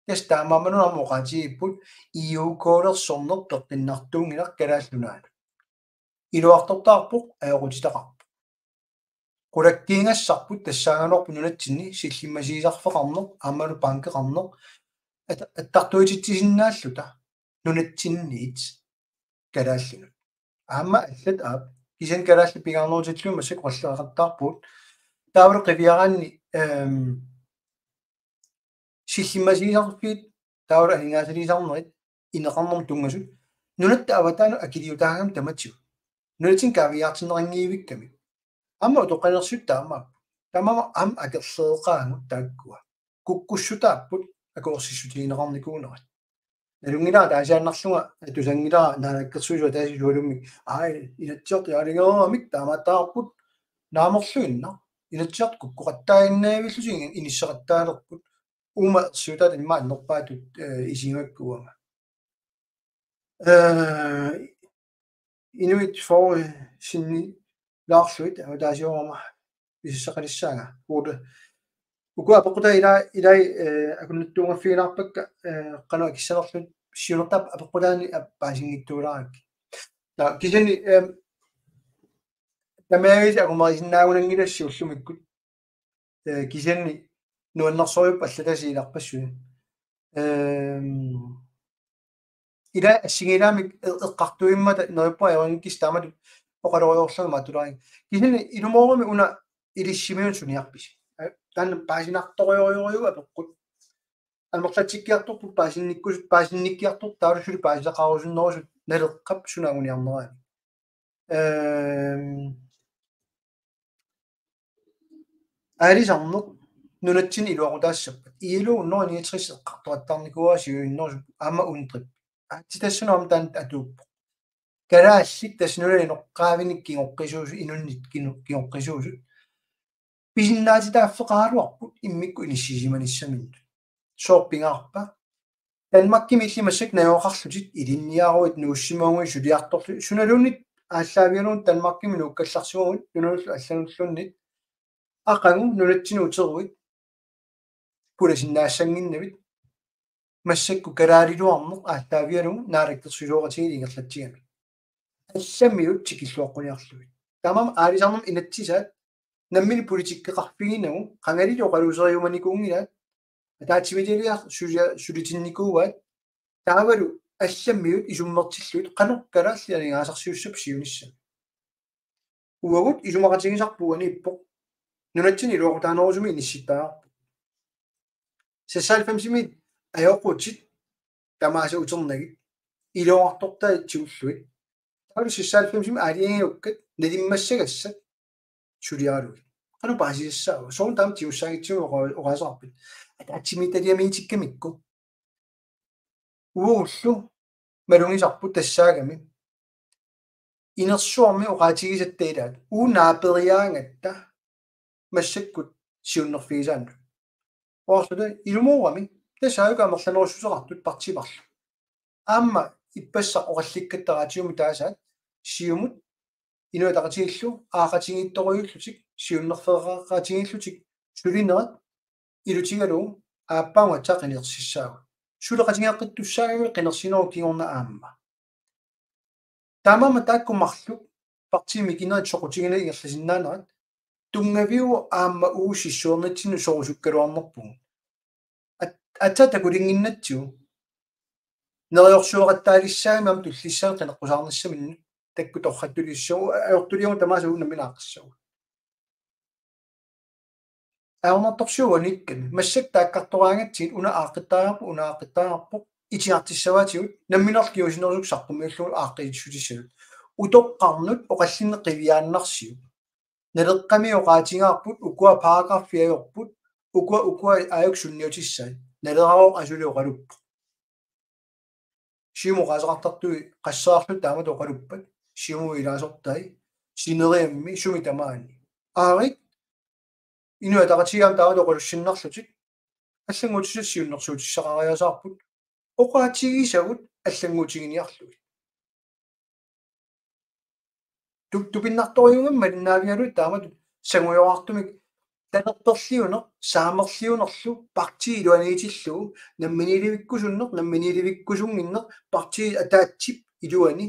Tassa taamaammat una aamma oqaatigipput E U-koolersorneq peqqinnartuunngilaq Kalaallit Nunaannut. Iluartortaqarpoq, ajoqutitaqarpoq. Qulakkiigassarput tassaagaluarpoq nunatsinni sillimmasiisarfeqarneq, aammalu bankeqarneq, at-, attartuititsisinnaalluta nunatsinniit kalaallinut. Aamma allat aap. Kisianni kalaallit pingaarnerutillugit massakkut oqalliseqattaarpugut. Taavalu qiviaraanni, ehm, sillimmasiisarfiit, taavalu aningaasaliisarnerit, ineqarnermut tunngasut, nunatta avataanut akiliutaagamik tamatigut. Nunatsinni kaaviiaartinneqanngivikkamik. Aamma utoqqalinersiut taamaappoq. Taamaammat aamma akerlereqaagut taakkua. Kukkussutaapput akuersissutigineqarnikuunerat. Nalunngilara taasiinnarlunga tusanngilara naalakkersuisut ataasiakkaat sualummik. Ai, Inatsisartut aalajangereeramik taamaattarput naamerluinnaq. Inatsisartut kukkoqattaaginnavillutik inisseqattaalerput. Uuma ersiutaat immaqa annerpaatut, eh, isigigakku uanga. Eh, Inuit fyrre sinnilaarlugit avataasiorama pisassaqalissaanga. Uku, uku apeqqutaa ilaa, ilai, eh, akunnattuungaffigilaarpakka, eh, qanoq akissanerlutik siunertaap apeqqutaani ap-, paasinngitsuulaarakkit. Taava kisianni, eh, tamarmik angumerisinnaanngilasi ullumikkut. Eh, kisianni nuannersorujussuupput allatut ilarpassui. Ehm, ila assigiilaamik e-, eqqartuimmata neriuppunga ajorinngikkussi taamatut oqalorujoorlunga matulaarigit. Kisianni ilumoorumi una ilissimiunut suniarpisi. Eh, taanna paasinartorujorujuuvoq apeqqut. Amerlatsikkiartorput paasinnikkus-, paasinnikkiartortut taavalu suli paasisaqarusunnerusut Naleqqap suna anguniarnerani. Øhm, aalisarneq nunatsinni iluaqutaassappat. I L O hundrede niogtres eqqartoqattaarnikuuara siusinnerusup aamma UNDRIP. Aatsitassani aamma taanna atuuppoq. Kalaallit tassa nunap inoqqaavinik kingoqqisuusut, inunnit kino-, kingoqqisuusut. Pisinnaatitaaffeqaraluarput immikkut inissisimanissaminnut. Sooq pingaarpa? Danmarkimi illit massakkut najugaqarlutit, ilinniaruit, nuussimaguit, suliartorlutit, sunaluunniit aallaavigalugu Danmarkimi nuukkallarsimaguit, nunallu allanulluunniit, aqagu nunatsinni uteruit, pulasinnaassannginnavit, massakkut kalaaliuarneq aallaavigalugu naalakkersuisooqatigiit ingerlatsigamik. Allamiut tikilluaqquniarlugit. Taamaammat aalisarnermut inatsisaat nammineq politikkeqarfiginagu, qangali oqaluuseriumanikuunngilaat, ataatsimiititaliaq sulia-, sulitinnikuuaat, taavalu allamiut isummertillugit qanoq kalaallit aningaasarsiussappat siunissami. Uagut isumaqatigisarput uaniippoq. Nunatsinni iluaqutaanerusumik inissittariaqarpoq. Seksoghalvfemsimiit ajoqutit tamaasa uternagu iluaqutaasortai tigullugit. Taavalu seksoghalvfemsimiit aalajangiukkat nalimmassagassat suliaralugit. Qanoq paasisassaava? Soorlu taama tigussaanngitsumik oqa-, oqaaseqarpit. Ataatsimiititaliamiitikkamikku. Uagullu malugisarput tassaagami. Inersuarmi oqaatigisatta ilaat. Uagut naaperiaagatta massakkut siunnerfigisaannut. Oqarluta ilumoorami. Tassa aajuku amerlanerussuseqartut partiit marluk. Aamma ippassaq oqallikkatta raatiumi taasaat Siumut Inuit Ataqatigiillu aaqatigiittorujuullutik, siunnerfeqaqatigiillutik sulinerat ilutigalugu aappaagu aatsaat qinersissaagut. Suleqatigeeqqittussaagami qinersinerup kingorna aamma. Taamaammat taakku marluk partiit mikinerit soqutiginagit ingerlasinnaanerat tunngaviuvoq aamma uagut sissuernitsinnut sorusukkaluarnerpugut. At-, aatsaat takulinnginnatsigu. Neriorsueqattaalissaagami aamma tullissaani qineqqusaarnissaminnut taakku torrattulissagu, ajortuliagut tamaasa uagut nammineq aaqqissavagut. Ajornartorsiut uaniikkami. Massakkut taakkartoraangatsigit una aaqqittariaqarpoq, una aaqqittariaqarpoq, itigartissavaatigut, nammineerluni kingusinnerusukkut saqqummiullugu aaqqiissutissatut. Utoqqarnut oqallinneq qiviaannarsiuk. Naleqqami oqaatigaarput, ukua paragraffi ajorput, ukua, ukua aajuku sunniutissai. Naleraavoq asuli oqaluppoq. Siumut oqaaseqartartui qassaarlutik taamatut oqaluppat, Siumut ilaasortai, sineriammi, sumi tamaani. Aarit, Inuit Ataqatigiit aamma taamatut oqalussinnarlutik, allannguutissat siunnersuutissaqariasaarput, oqaatigisagut allannguutiginiarlugit. Tu-, tupinnartorujuugami malinnaavigalugu taamatut sangujoraartumik talerperliuneq, saamerliunerlu, partii iluaniitillugu, namminiilivikkusunneq, namminiilivikkusunnginneq, partii ataatsip iluani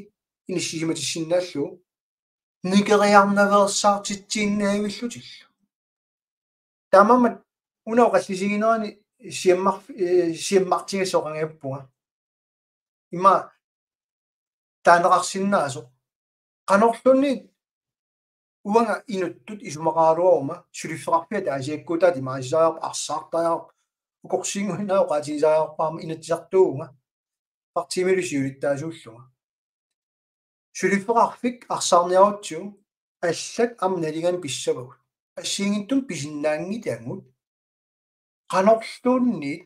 inissisimatissinnaalluni, nikeriarnaveersaartitsiinnaavillutillu. Taamaammat una oqallisiginerani siammar-, eh, siammartigassaqanngippunga. Ima taaneqarsinnaasoq. Qanorluunniit uanga inuttut isumaqaraluaruma suliffeqarfiata asiakkuutaat imaasisariaqarpoq, arsaartariaqarpoq, ukorsiinnguinnaat oqaatigisariaqarpara aamma inatsisartuuvunga. Partiimilu siulittaasuullunga. Suliffeqarfik arsaarniarutsigu allat aamma nalinganik pissavagut. Assigiinngitsunik pisinnaanngilagut. Qanorluunniit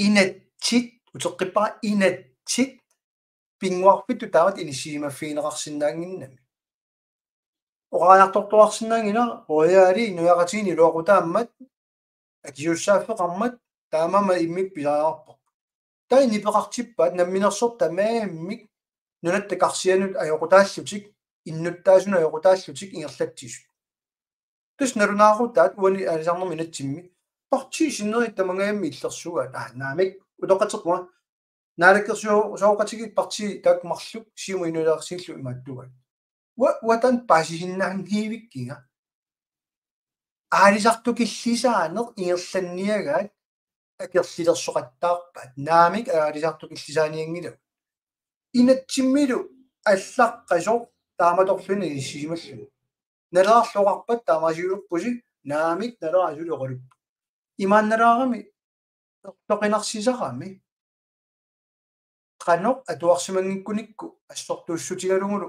inatsit, uteqqippara inatsit, pinnguarfittut taamatut inissisimaffigineqarsinnaannginnami. Oqariartortuarsinnaanngilaq, Royali inuiaqatigiinni iluaqutaammat, akisussaaffeqarmat, taamaammat immikkut pisariaqarpoq. Taava nipeqartippaat namminersortut tamarmik nunatta karsianut ajoqutaallutik, innuttaasunut ajoqutaallutik ingerlatsisut. Tassa nalunaaqutaat uani aalisarnermi inatsimmi. Partiit sinnerit tamangajammik illersugaat. Aa, naamik, utoqqatserpunga. Naalakkersuisooqatigiit partiit taakku marluk Siumut Inuit Ataqatigiillu imaattuugaat. Ua-, uagut taanna paasisinnaanngivikkiga. Aalisartukillisaaneq ingerlanniagaat akerlilersoqattaarpaat. Naamik aalisartukillisaanianngilagut. Inatsimmilu allaqqasoq taamatorluinnaq inissisimallugu. Naleqarluaqarpat taamaasiulerpusi, naamik, naleqarluni oqaluppoq. Imaannalaarami erloqinarsisarami. Qanoq atuarsimanngikkunikku assortuussutigalugulu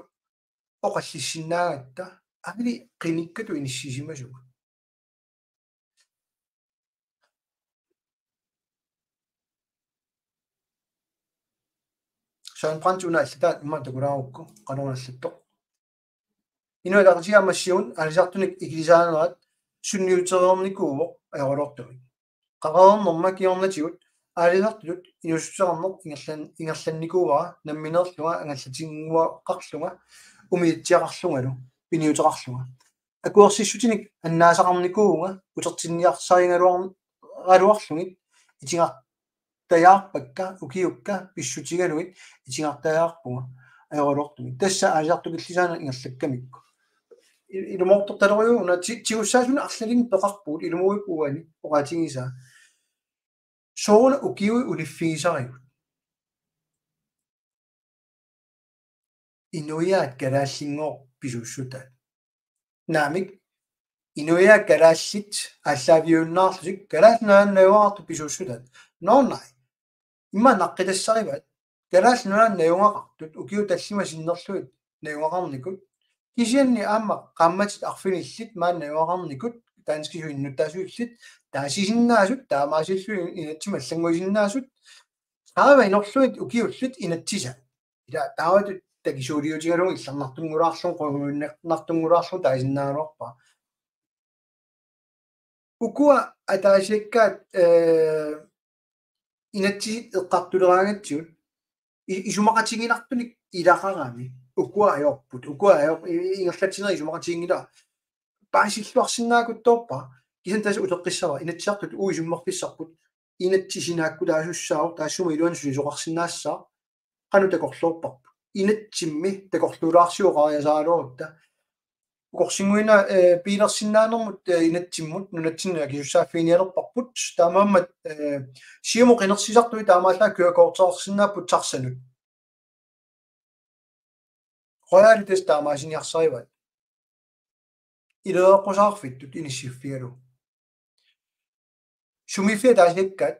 oqallissinnaagatta aali qinikkatut inissisimasunga. Søren Brandt una allataat immaqa takulaarukku qanoruna allattoq. Inuit Ataqatigiit aamma Siumut aalisartunik ikilisaanerat sunniutereernikuuvoq ajoraluartumik. Qaqareernerma kingornatigut aalisartutut inuussuteqarneq ingerlan-, ingerlannikuuara nammineerlunga angallatinnguaqarlunga umiatsiaqarlungalu piniuteqarlunga. Akuersissutinik annaasaqarnikuuvunga utertinniarsarigaluar-, galuarlugit itigartajaarpakka ukiukka pissutigalugit itigartajaarpunga ajoraluartumik. Tassa aalisartut killisaaneq ingerlakkamikku. I-, ilumoortortalerujuk una ti-, tigussaasunik arlalinnik peqarpugut ilumoorpoq uani oqaatigisaa. Sooruna ukiut uliffigisarigut. Inuiaat kalaallinngooq pisuussutaat. Naamik, inuiaat kalaallit aallaaviunnaarlutik Kalaallit Nunaanni najugaqartut pisuussutaat. Nå nej. Immaqa naqqitassarivaat Kalaallit Nunaanni najugaqartut ukiut tallimat sinnerlugit najugaqarnikut. Kisianni aamma qaammatit arfinillit maani najugaqarnikut, danskisut innuttaasuillit, taasisinnaasut, taamaasillugit inatsimmi allannguisinnaasut, tredive inorlugit ukiullit inatsisaat. Ila taamatut takisuuliutigalugu illarnartunngulaarlugu, qungujunnartunngulaarlugu taasinnaagaluarpara. Ukua ataasiakkaat, eh, inatsisit eqqartuleraangatsigut i-, isumaqatiginartunik ilaqarami. Ukua ajorput. Ukua ajor-, i-, i-, ingerlatsinerit isumaqatiginngilara. Paasilluarsinnaakutsoorpara. Kisianni tassa uteqqissavara. Inatsisartut uagut isummerfissarput. Inatsit sinaakkutaasussaavoq, taassuma iluani sulisoqarsinnaassaaq. Qanoq takorloorparput. Inatsimmi takorluulaarsioqariasaaluarutta. Ukorsinnguina, eh, biilersinnaanermut, eh, inatsimmut, nunatsinnut akisussaaffiginialerparput. Taamaammat, eh, Siumut qinersisartui taamaallaat kørekorteqarsinnaapput taxanut. Royal tassa taamaasiniarsarivaat. Ilereqqusaarfittut inissiffigalugu. Sumiiffiat ataasiakkaat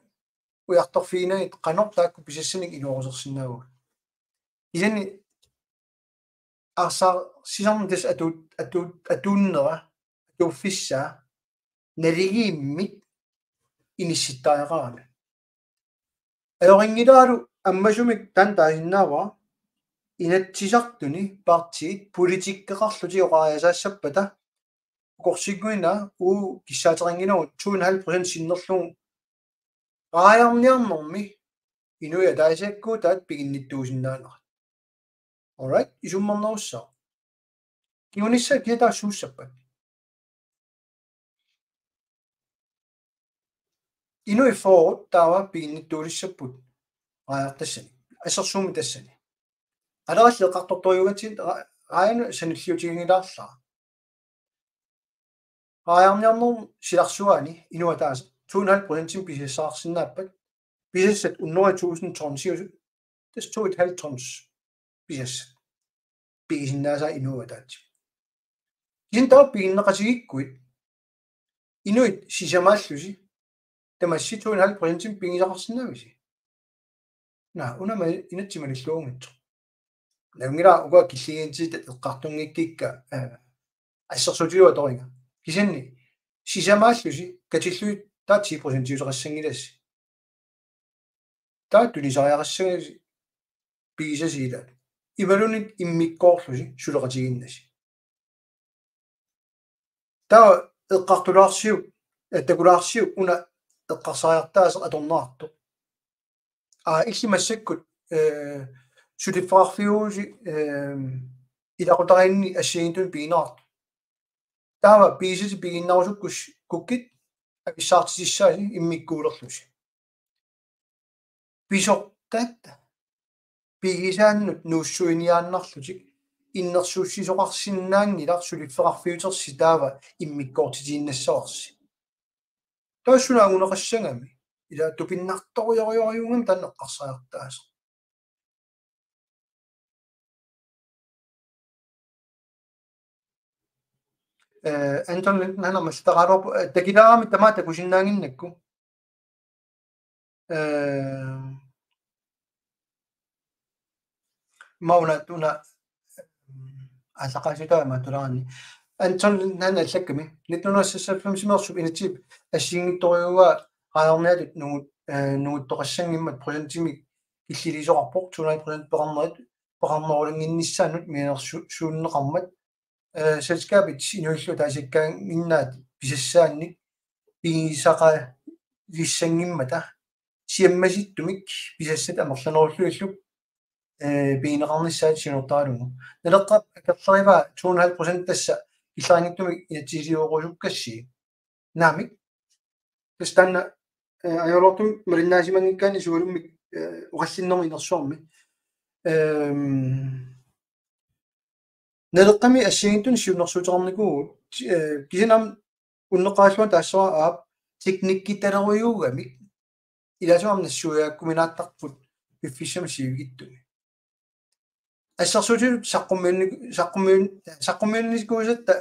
ujartorfiginagit qanoq taakku pisassanik iluaqusersinnaavagut. Kisianni arsaq sisamut tassa atuut-, atuut-, atuunnera, atuuffissaa, naligiimmik inissittariaqarami. Ajorinngilaarlu ammasumik taanna taasinnaavara Inatsisartuni partiit politikkeqarlutik oqariasaassappata ukorsinnguina uagut kissaateqanngilaagut to en halv procent sinnerlugu raajarniarnermi inuiaat ataasiakkuutaat piginnittuusinnaanerat. All right, isummernerussaaq. Kingunissaa kiataassuussappat. Inuit fyrre taava piginnittuulissapput raajartassani. Assersuummi tassani. Aleralli eqqartortorujuugatsigit ra-, raajanut sanilliutiginngilaarlara. Raajarniarnerup silarsuaani inuit ataaseq to en halv procentimik pisassaqarsinnaappat. Pisassat hundrede tusind tonsiusut. Tassa to et halvt tons pisassat. Pigisinnaasaat inuit ataatsimik. Kisianni taava piginneqatigikkuit inuit sisamaallusi tamassi to en halv procentimik pigisaqarsinnaavisi? Naa, una ma-, inatsit malilluunngitsoq. Nalunngilara ukua killigiinnitit eqqartunngikkikka, eh, assersuutigalugu atoriga. Kisianni sisamaallusi katillugit taava ti procentiuseqassanngilassi. Taava tunisariaqassagasi pigisasi ilaat. Imaluunniit immikkoorlusi suleqatigiinnasi. Taava eqqartulaarsiuk, eh, takulaarsiuk una eqqarsariartaaseq atorneqartoq. Aa, illit massakkut, eh, suliffeqarfiusi, eh, ilaqutariinni assigiinngitsunik pigineqartoq. Taava pigisatit pigiinnarusukkus-, kukkit avissaartitissaasi immikkuulerlusi. Pisortat pigisaannut nuussuiniaannarlutik innersuussisoqarsinnaanngilaq suliffeqarfiutersi taava immikkoortitiinnassavarsi. Taassuma anguneqassagami ila tupinnartorujorujorujussuugami taanna eqqarsariartaaseq. Eh, Anton Linden, han aamma allaanerpoq, eh, takilaarami tamaat takusinnaannginnakku. Eh, mauna tuna, mm, aallaqaassutaa imaattuleeraanni. Anton Hansen allakkami. Nitten hundrede og seksoghalvfemsimeersup inatsisip assigiinngitsorujussuuaa qaarniatut nungut-, øh, nunguttoqassanngimmat procentimik killiliisoqarpoq, to hundrede procent peqarnerit, peqarnerulinnginnissaannut mianersu-, suunneqarmat, øh, selskabit inuillu ataasiakkaannginnaat pisassaannik pigisaqalissanngimmata siammasittumik pisassat amerlanerullugillu, øh, pigineqarnissaat siunertaralugu. Naleqqap akerlerivaa to hundrede procent tassa killiliinngitsumik inatsisiorusukkassii. Naamik. Tassa taanna, øh, ajoraluartumik malinnaasimanngikkaanni sualummik, øh, oqallinnermi inersuarmi. Øhm, Naleqqami assigiinngitsunik siunnersuuteqarnikuuvugut, øh, kisianni aamma unneqqarillunga taassuma aap teknikkittalerujussuugamik. Ilaasumik aamma nassuiaakkuminaattarput piffissami sivikitsumi. Assersuutitut saqqummiunni-, saqqummiun-, saqqummiunnikuusatta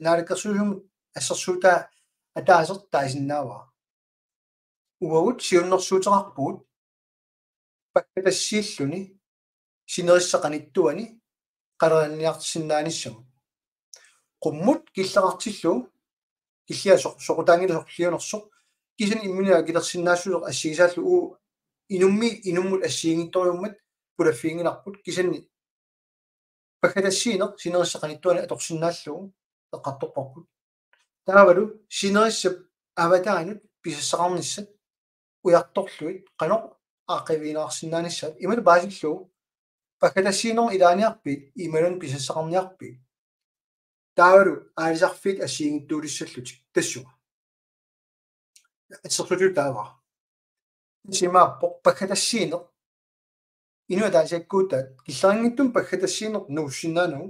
naalakkersuisumut assersuutaa ataaseq taasinnaavara. Uagut siunnersuuteqarpugut pakkatassiilluni sinerissap qanittuani qaleralinniarsinnaanissamut. Qummut killeqartillugu, killia soq-, soqutaanngilaq soqutiginersoq, kisianni imminut akilersinnaassuseq assigisaallu uagut inummi-, inummut assigiinngitsorujussuarmik pulaffiginngilarput, kisianni pakkatassiineq sinerissap qanittuani atorsinnaallugu eqqartorparput. Taavalu sinerissap avataanut pisassaqarnissat ujartorlugit qanoq aaqqiivigineqarsinnaanissaat, imatut paasillugu pakkatassiinermut ilaaniarpiit imaluunniit pisassaqarniarpiit. Taavalu aalisarfiit assigiinngitsuulissallutik tassunga. Assersuutitut taava. Tassa imaappoq pakkatassiineq. Inuit ataasiakkaat killiliinngitsumik pakkatassiineq nuussinnaanagu.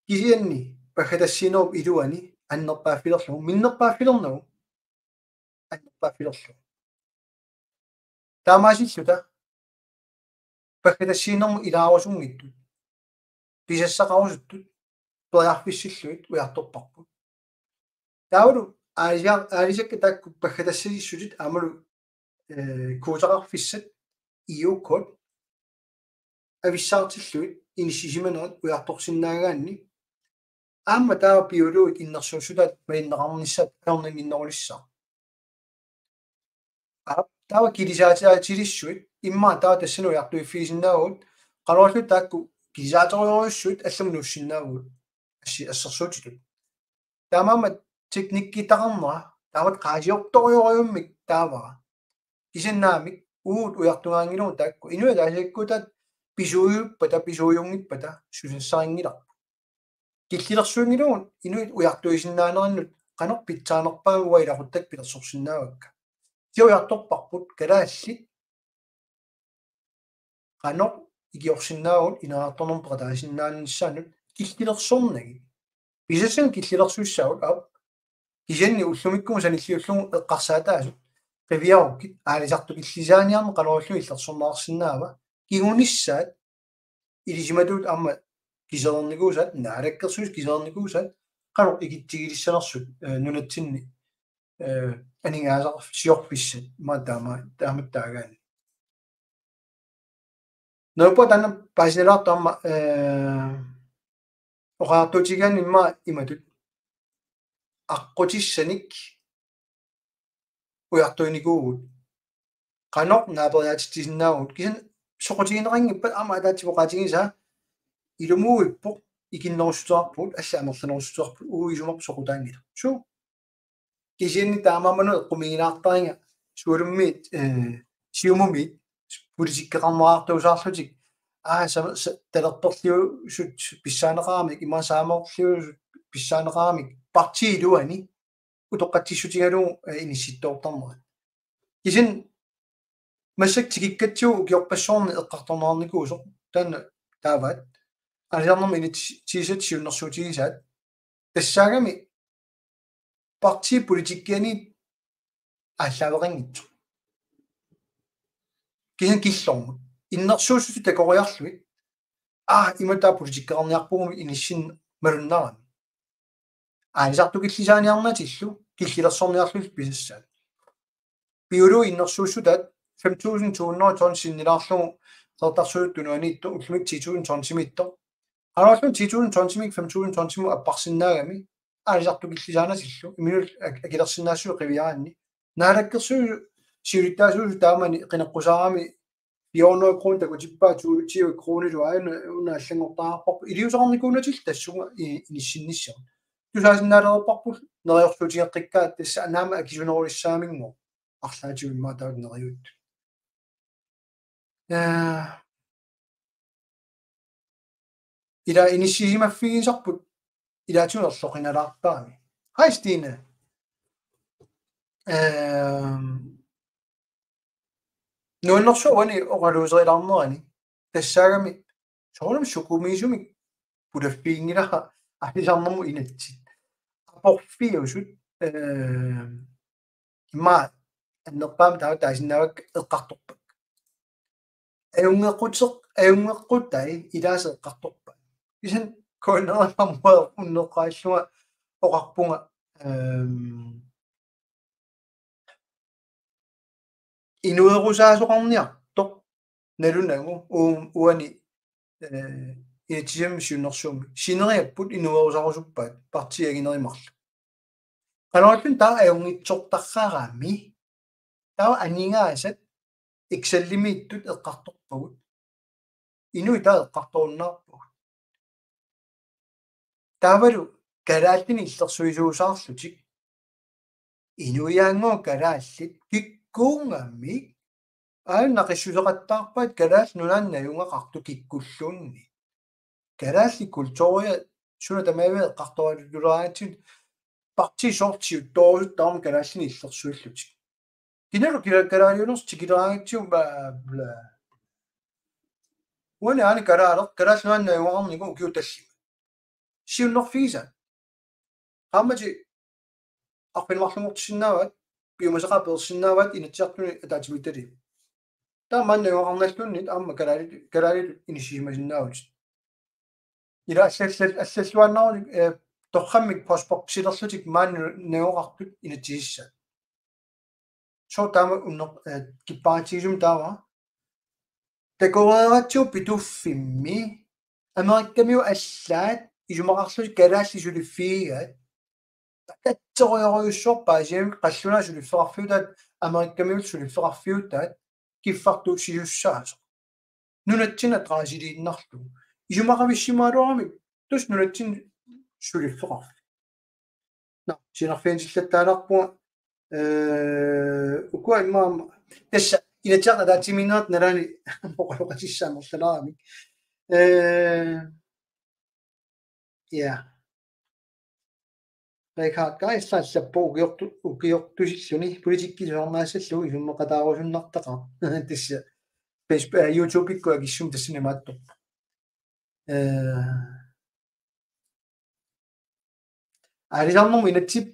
Kisianni pakkatassiinerup iluani annerpaaffilerlugu, minnerpaaffilernagu, annerpaaffilerlugu. Taamaasilluta pakkatassiinermut ilaarusunngitsut, pisassaqarusuttut, periarfissillugit ujartorparput. Taavalu aalisa-, aalisakkat taakku pakkatassiissutit aammalu, øh, kvoteqarfissat, E U-kvote, avissaartillugit inissisimanerat ujartorsinnaagaanni aamma taava biologit innersuussutaat malinneqarnissaat ajornannginnerulissaaq. Aap, taava kilisaatiatilissuit, immaqa taava tassani ujartuiffigisinnaavugut, qanorlu taakku kilisaaterujorujussuit allamut nuussinnaavagut, assi-, assersuutitut. Taamaammat teknikkittaqarnera, taamatut qaasiortorujorujummik taavara. Kisianni naamik, uagut ujartugaanngilagut taakku, inuit ataasiakkaat pisuujuppata, pisuujunngippat, susassarinngilarput. Killilersuinngilagut inuit ujartuisinnaanerannut qanoq pitsaanerpaamik uanga ilaquttakka pilersorsinnaavakka. Kisianni ujartorparput kalaallit qanoq ikiorsinnaavugut ineriartornermut peqataasinnaanissaannut killilersornagit. Pisassanik killilersuissaagut, aap. Kisianni ullumikkumut sanilliullugu eqqarsaataasut qiviarukkit aalisartukillisaaniarneq qanorlu illersorneqarsinnaava, kingunissaat ilisimatuut aamma kiserernikuusaat, naalakkersuisut kiserernikuusaat, qanoq ikitsigilissanersut, øh, nunatsinni, øh, aningaasarsiorfissat, imaappoq taama, taamatut taagaanni. Neriuppunga taanna paasinilaartoq aamma, øh, oqariartuutigigaanni immaqa imatut. Aqqutissanik ujartuinikuuvugut. Qanoq naaperiaatitsisinnaavugut. Kisianni soqutigineqanngippat aamma ataatsip oqaatigisaa ilumuuippoq, ikinnerussuteqarpugut, allat amerlanerussuteqarput, uagut isumaqarpunga soqutaanngilaq. Suu. Kisianni taamaammat eqqumiigilaartariga sualummit, øh, Siumumit politikkeqarnerartuusaarlutik, aa, sa-, sa-, talerperliusut pissaaneqaramik, ima saamerliusut pissaaneqaramik, partiip iluani utoqqatsissutigalugu, øh, inissittoortarnerat. Kisianni massakkut tikikkatsigu ukiorpassuarni eqqartorneqarnikuusoq, taanna taavaat, aalisarnermut init-, tiisat siunnersuutigisaat, tassaagami partiip politikkiani aallaaveqanngitsoq. Kisianni killormut. Innersuussutsit takoriarlugit. Aa, imatut politikkeqarniarpugut inissinneq malunnarami. Aalisartukillisaaniarnatillu killilersorniarlugit pisassaat. Biologit innersuussutaat fem tusind to hundrede tons sinnilaarlugu Qeqertarsuup Tunuaniittoq, ullumikkut ti tusind tonsimiittoq. Aluarlun ti tusind tonsimik fem tusind tonsimut apparsinnaagami aalisartukillisaanatillu imminut ak-, akilersinnaassuseq qiviaraanni. Naalakkersuisut siulittaasuusut taamani qineqqusaarami fire hundrede kroner takutippaa tyve tyve kronerilu aajuna una allanngortariaqarparput iliuuseqarnikuunatillu tassunga i-, inissinnissamut. Tusaasinnaalerparput neriorsuutigeqqikkaat tassa anaama akisunerulissaaminnguaq arlaatigut immaqa taava neriuttut. Eh, ila inissisimaffigisarput ilaatigut erloqinalaartarami. Hej Stine. Eh, nuannersuaq uani oqaluuserilaarnerani tassaagami soorunami sukumiisumik pulaffiginngilara aalisarnermut inatsit. Aporfiusut, eh, immaqa annerpaamik taava taasinnaavakka eqqartorpakka. Ajunngeqquteq, ajunngeqqutai ilaasa eqqartorpaat. Kisianni kuinnerama mua unneqqaallunga oqarpunga, ehm, inuerusaasoqarniartoq nalunagu uum-, uani, eh, inatsisartuni siunnersuummi. Sineriapput inuerusarusuppaat partiit anginerit marluk. Qanorluunniit taava ajunngitsortarami. Taava aningaasat Excelimiittut eqqartorpagut. Inuit taava eqqartorunnaarpagut. Taavalu kalaallinik illersuisuusaarlutik. Inuiaannguaq kalaallit kikkuugamik aajuna naqissuseqattaarpaat Kalaallit Nunaanni najugaqartut kikkulluunniit. Kalaallit kulturia suna tamaviat eqqartoraluttuleratsigit partiit soorlu siuttoorusuttarmata kalaallinik illersuillutik. Kinalu kila-, kalaaliunersoq tikileraangatsigu bla, bla. Uani aana kalaaleq, Kalaallit Nunaanni najugaqarnikkut ukiut tallimat. Siunnerfigisaat. Qaammatit arfineq-marlunngortissinnaavaat, piumasaqaat peersinnaavaat Inatsisartuni ataatsimiititaliami. Taava maani najugaqarnalluunniit aamma kalaallit, kalaallit inissisimasinnaavutit. Ila allallal-, allalluaannarlutik, eh, torrammik postboksilerlutik maani najugaqartut inatsisissaat. Sooq taama unneq-, eh, kippaatigisumik taava. Takoreeratsigu Pituffimmi Amerikamiut allaat isumaqarlutik kalaallit suliffigigaat. Katsorujorujussuaq paasigamik qallunaat suliffeqarfiutaat Amerikamiut suliffeqarfiutaat kiffartuussisussaasoq. Nunatsinni adressiliinnarlugu. Isumaqavissimagaluaramik tassa nunatsinni suliffeqarfik. Nå, sinerfiantillattaalaarpunga, eh, ukua immaqa tassa Inatsisartut ataatsimiinnerat nalaani oqaloqatissaannerlalaamik. Eh, ja. Richard Geisler allappoq ukiortu-, ukiortusilluni politikki tusarnaassallugu isummeqataarusunnartaqaaq. Tassa Facebook, eh, YouTube-ikkut akissumik tassani imaattorpoq. Eh, aalisarnermut inatsip,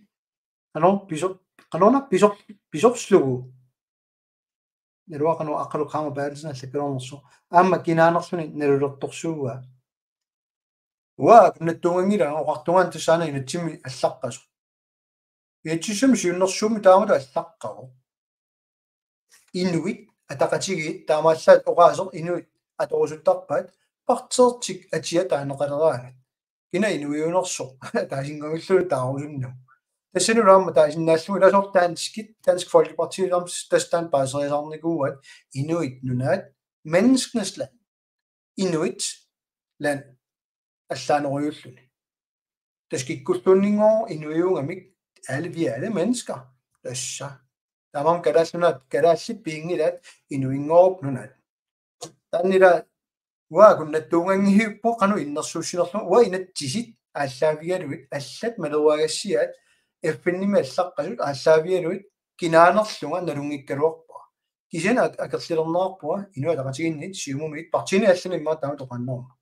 qanoq piso-, qanoruna piso-, pisorslugu. Naluara qanoq Aqqalu Qaama Berthelsen allakkaluarnersoq. Aamma kinaanerluni nalulertorsuuaa. Uanga akunnattuunngilara oqartungaani tassa aana inatsimmi allaqqasoq. Inatsisissami siunnersuummi taamatut allaqqavoq. Inuit Ataqatigiit taamaallaat oqaaseq inuit atorusuttarpaat partiitik atia taaneqaleraangat. Kina inuiunersoq ataasinnguamilluunniit taarusunnagu. Tassanilu aamma taasinnaallugu ilaa soorlu danskit, Dansk Folkeparti aamma tassa taanna paaserisaarnikuuaat Inuit Nunaat, Menneskenes Land. Inuit Land allaanerujuulluni. Tassa kikkulluunniinngooq inuiuugamik, alle, vi er alle mennesker. Tassa. Taamaammat Kalaallit Nunaat, kalaallit pinngilaat inuinngoorupput nunaat. Taanna ila uanga akunnattuunngilara qanoq innersuussinerlunga, uanga inatsisit aallaavigalugit allat maleruagassiaat F N-imi allaqqasut aallaavigalugit kinaanerlunga nalunngikkaluarpara. Kisianni ak-, akerlilerneqarpunga Inuit Ataqatigiinniit, Siumumiit, partiinit allanit immaqa taama toqannerma.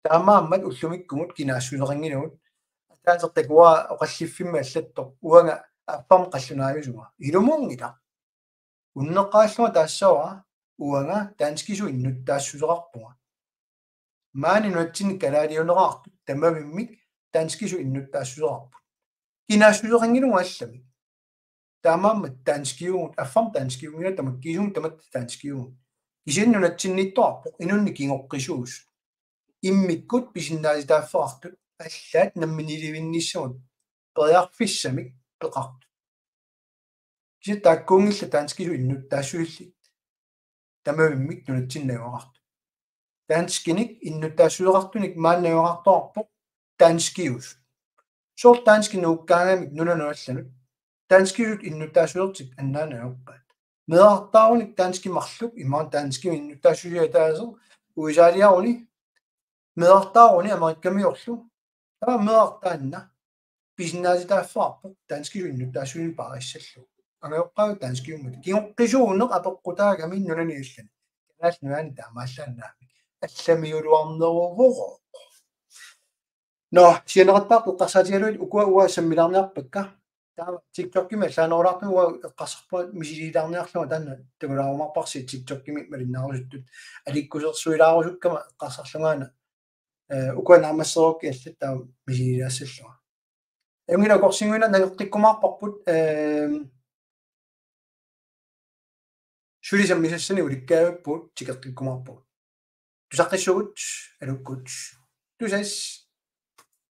Taamaammat ullumikkumut kinaassuseqanngilagut. Ataaseq takuara oqalliffimmi allattoq uanga affarmik qallunaajusunga. Ilumuunngilaq. Unneqqarillunga taassavara uanga danskisut innuttaassuseqarpunga. Maani nunatsinni kalaaliuneqartut tamavimmik danskisut innuttaassuseqarput. Kinaassuseqanngilagut allamik. Taamaammat danskiuvugut, affarmik danskiunngilaq, tamakkiisumik tamatta danskiuvugut. Kisianni nunatsinniittoqarpoq inunnik kingoqqisuusut. immikkut pisinnaatitaaffeqartut allaat namminiilivinnissamut periarfissamik peqartut. Kisianni taakkuunngillat danskisut innuttaassusillit tamavimmik nunatsinni najugaqartut. Danskinik innuttaassuseqartunik maani najugaqartoqarpoq danskiusut. Soorlu danskit nuukkaangamik nunanut allanut danskisut innuttaassusertik annaanajorpaat. Meerartaarunik danskit marluk imaluunniit danskit innuttaassusiat ataaseq U S A-liaruni meerartaaruni Amerikkamiorlu. Taava meerartaanna pisinnaatitaaffeqarpoq danskisut innuttaassusinik paarissallugu. Angajoqqaavi danskiummata. Kingoqqisuuneq apeqqutaagami nunani allani. Kalaallit Nunaanni taamaallaannaami. Allamiuluarneruvoq. Nå, sianeqattaartut eqqarsaatigalugit ukua uanga sammilaarniarpakka. Taava TikTokimi allaanerulaartumik uanga eqqarsarpunga misiliilaarniarlunga taanna takulaarumaarparsi TikTokimi malinnaarusuttut alikkusersuilaarusukkama eqqarsarlungaana, eh, ukua naammasserukkit allat taava misiliilaassallunga. Ajunngilaq akorsinnguinnaq nangeqqikkumaarparput, eh, suli sammisassanik ulikkaavipput tikeqqikkumaarpugut. Tusaqqissuugut, aluukkut. Tusass.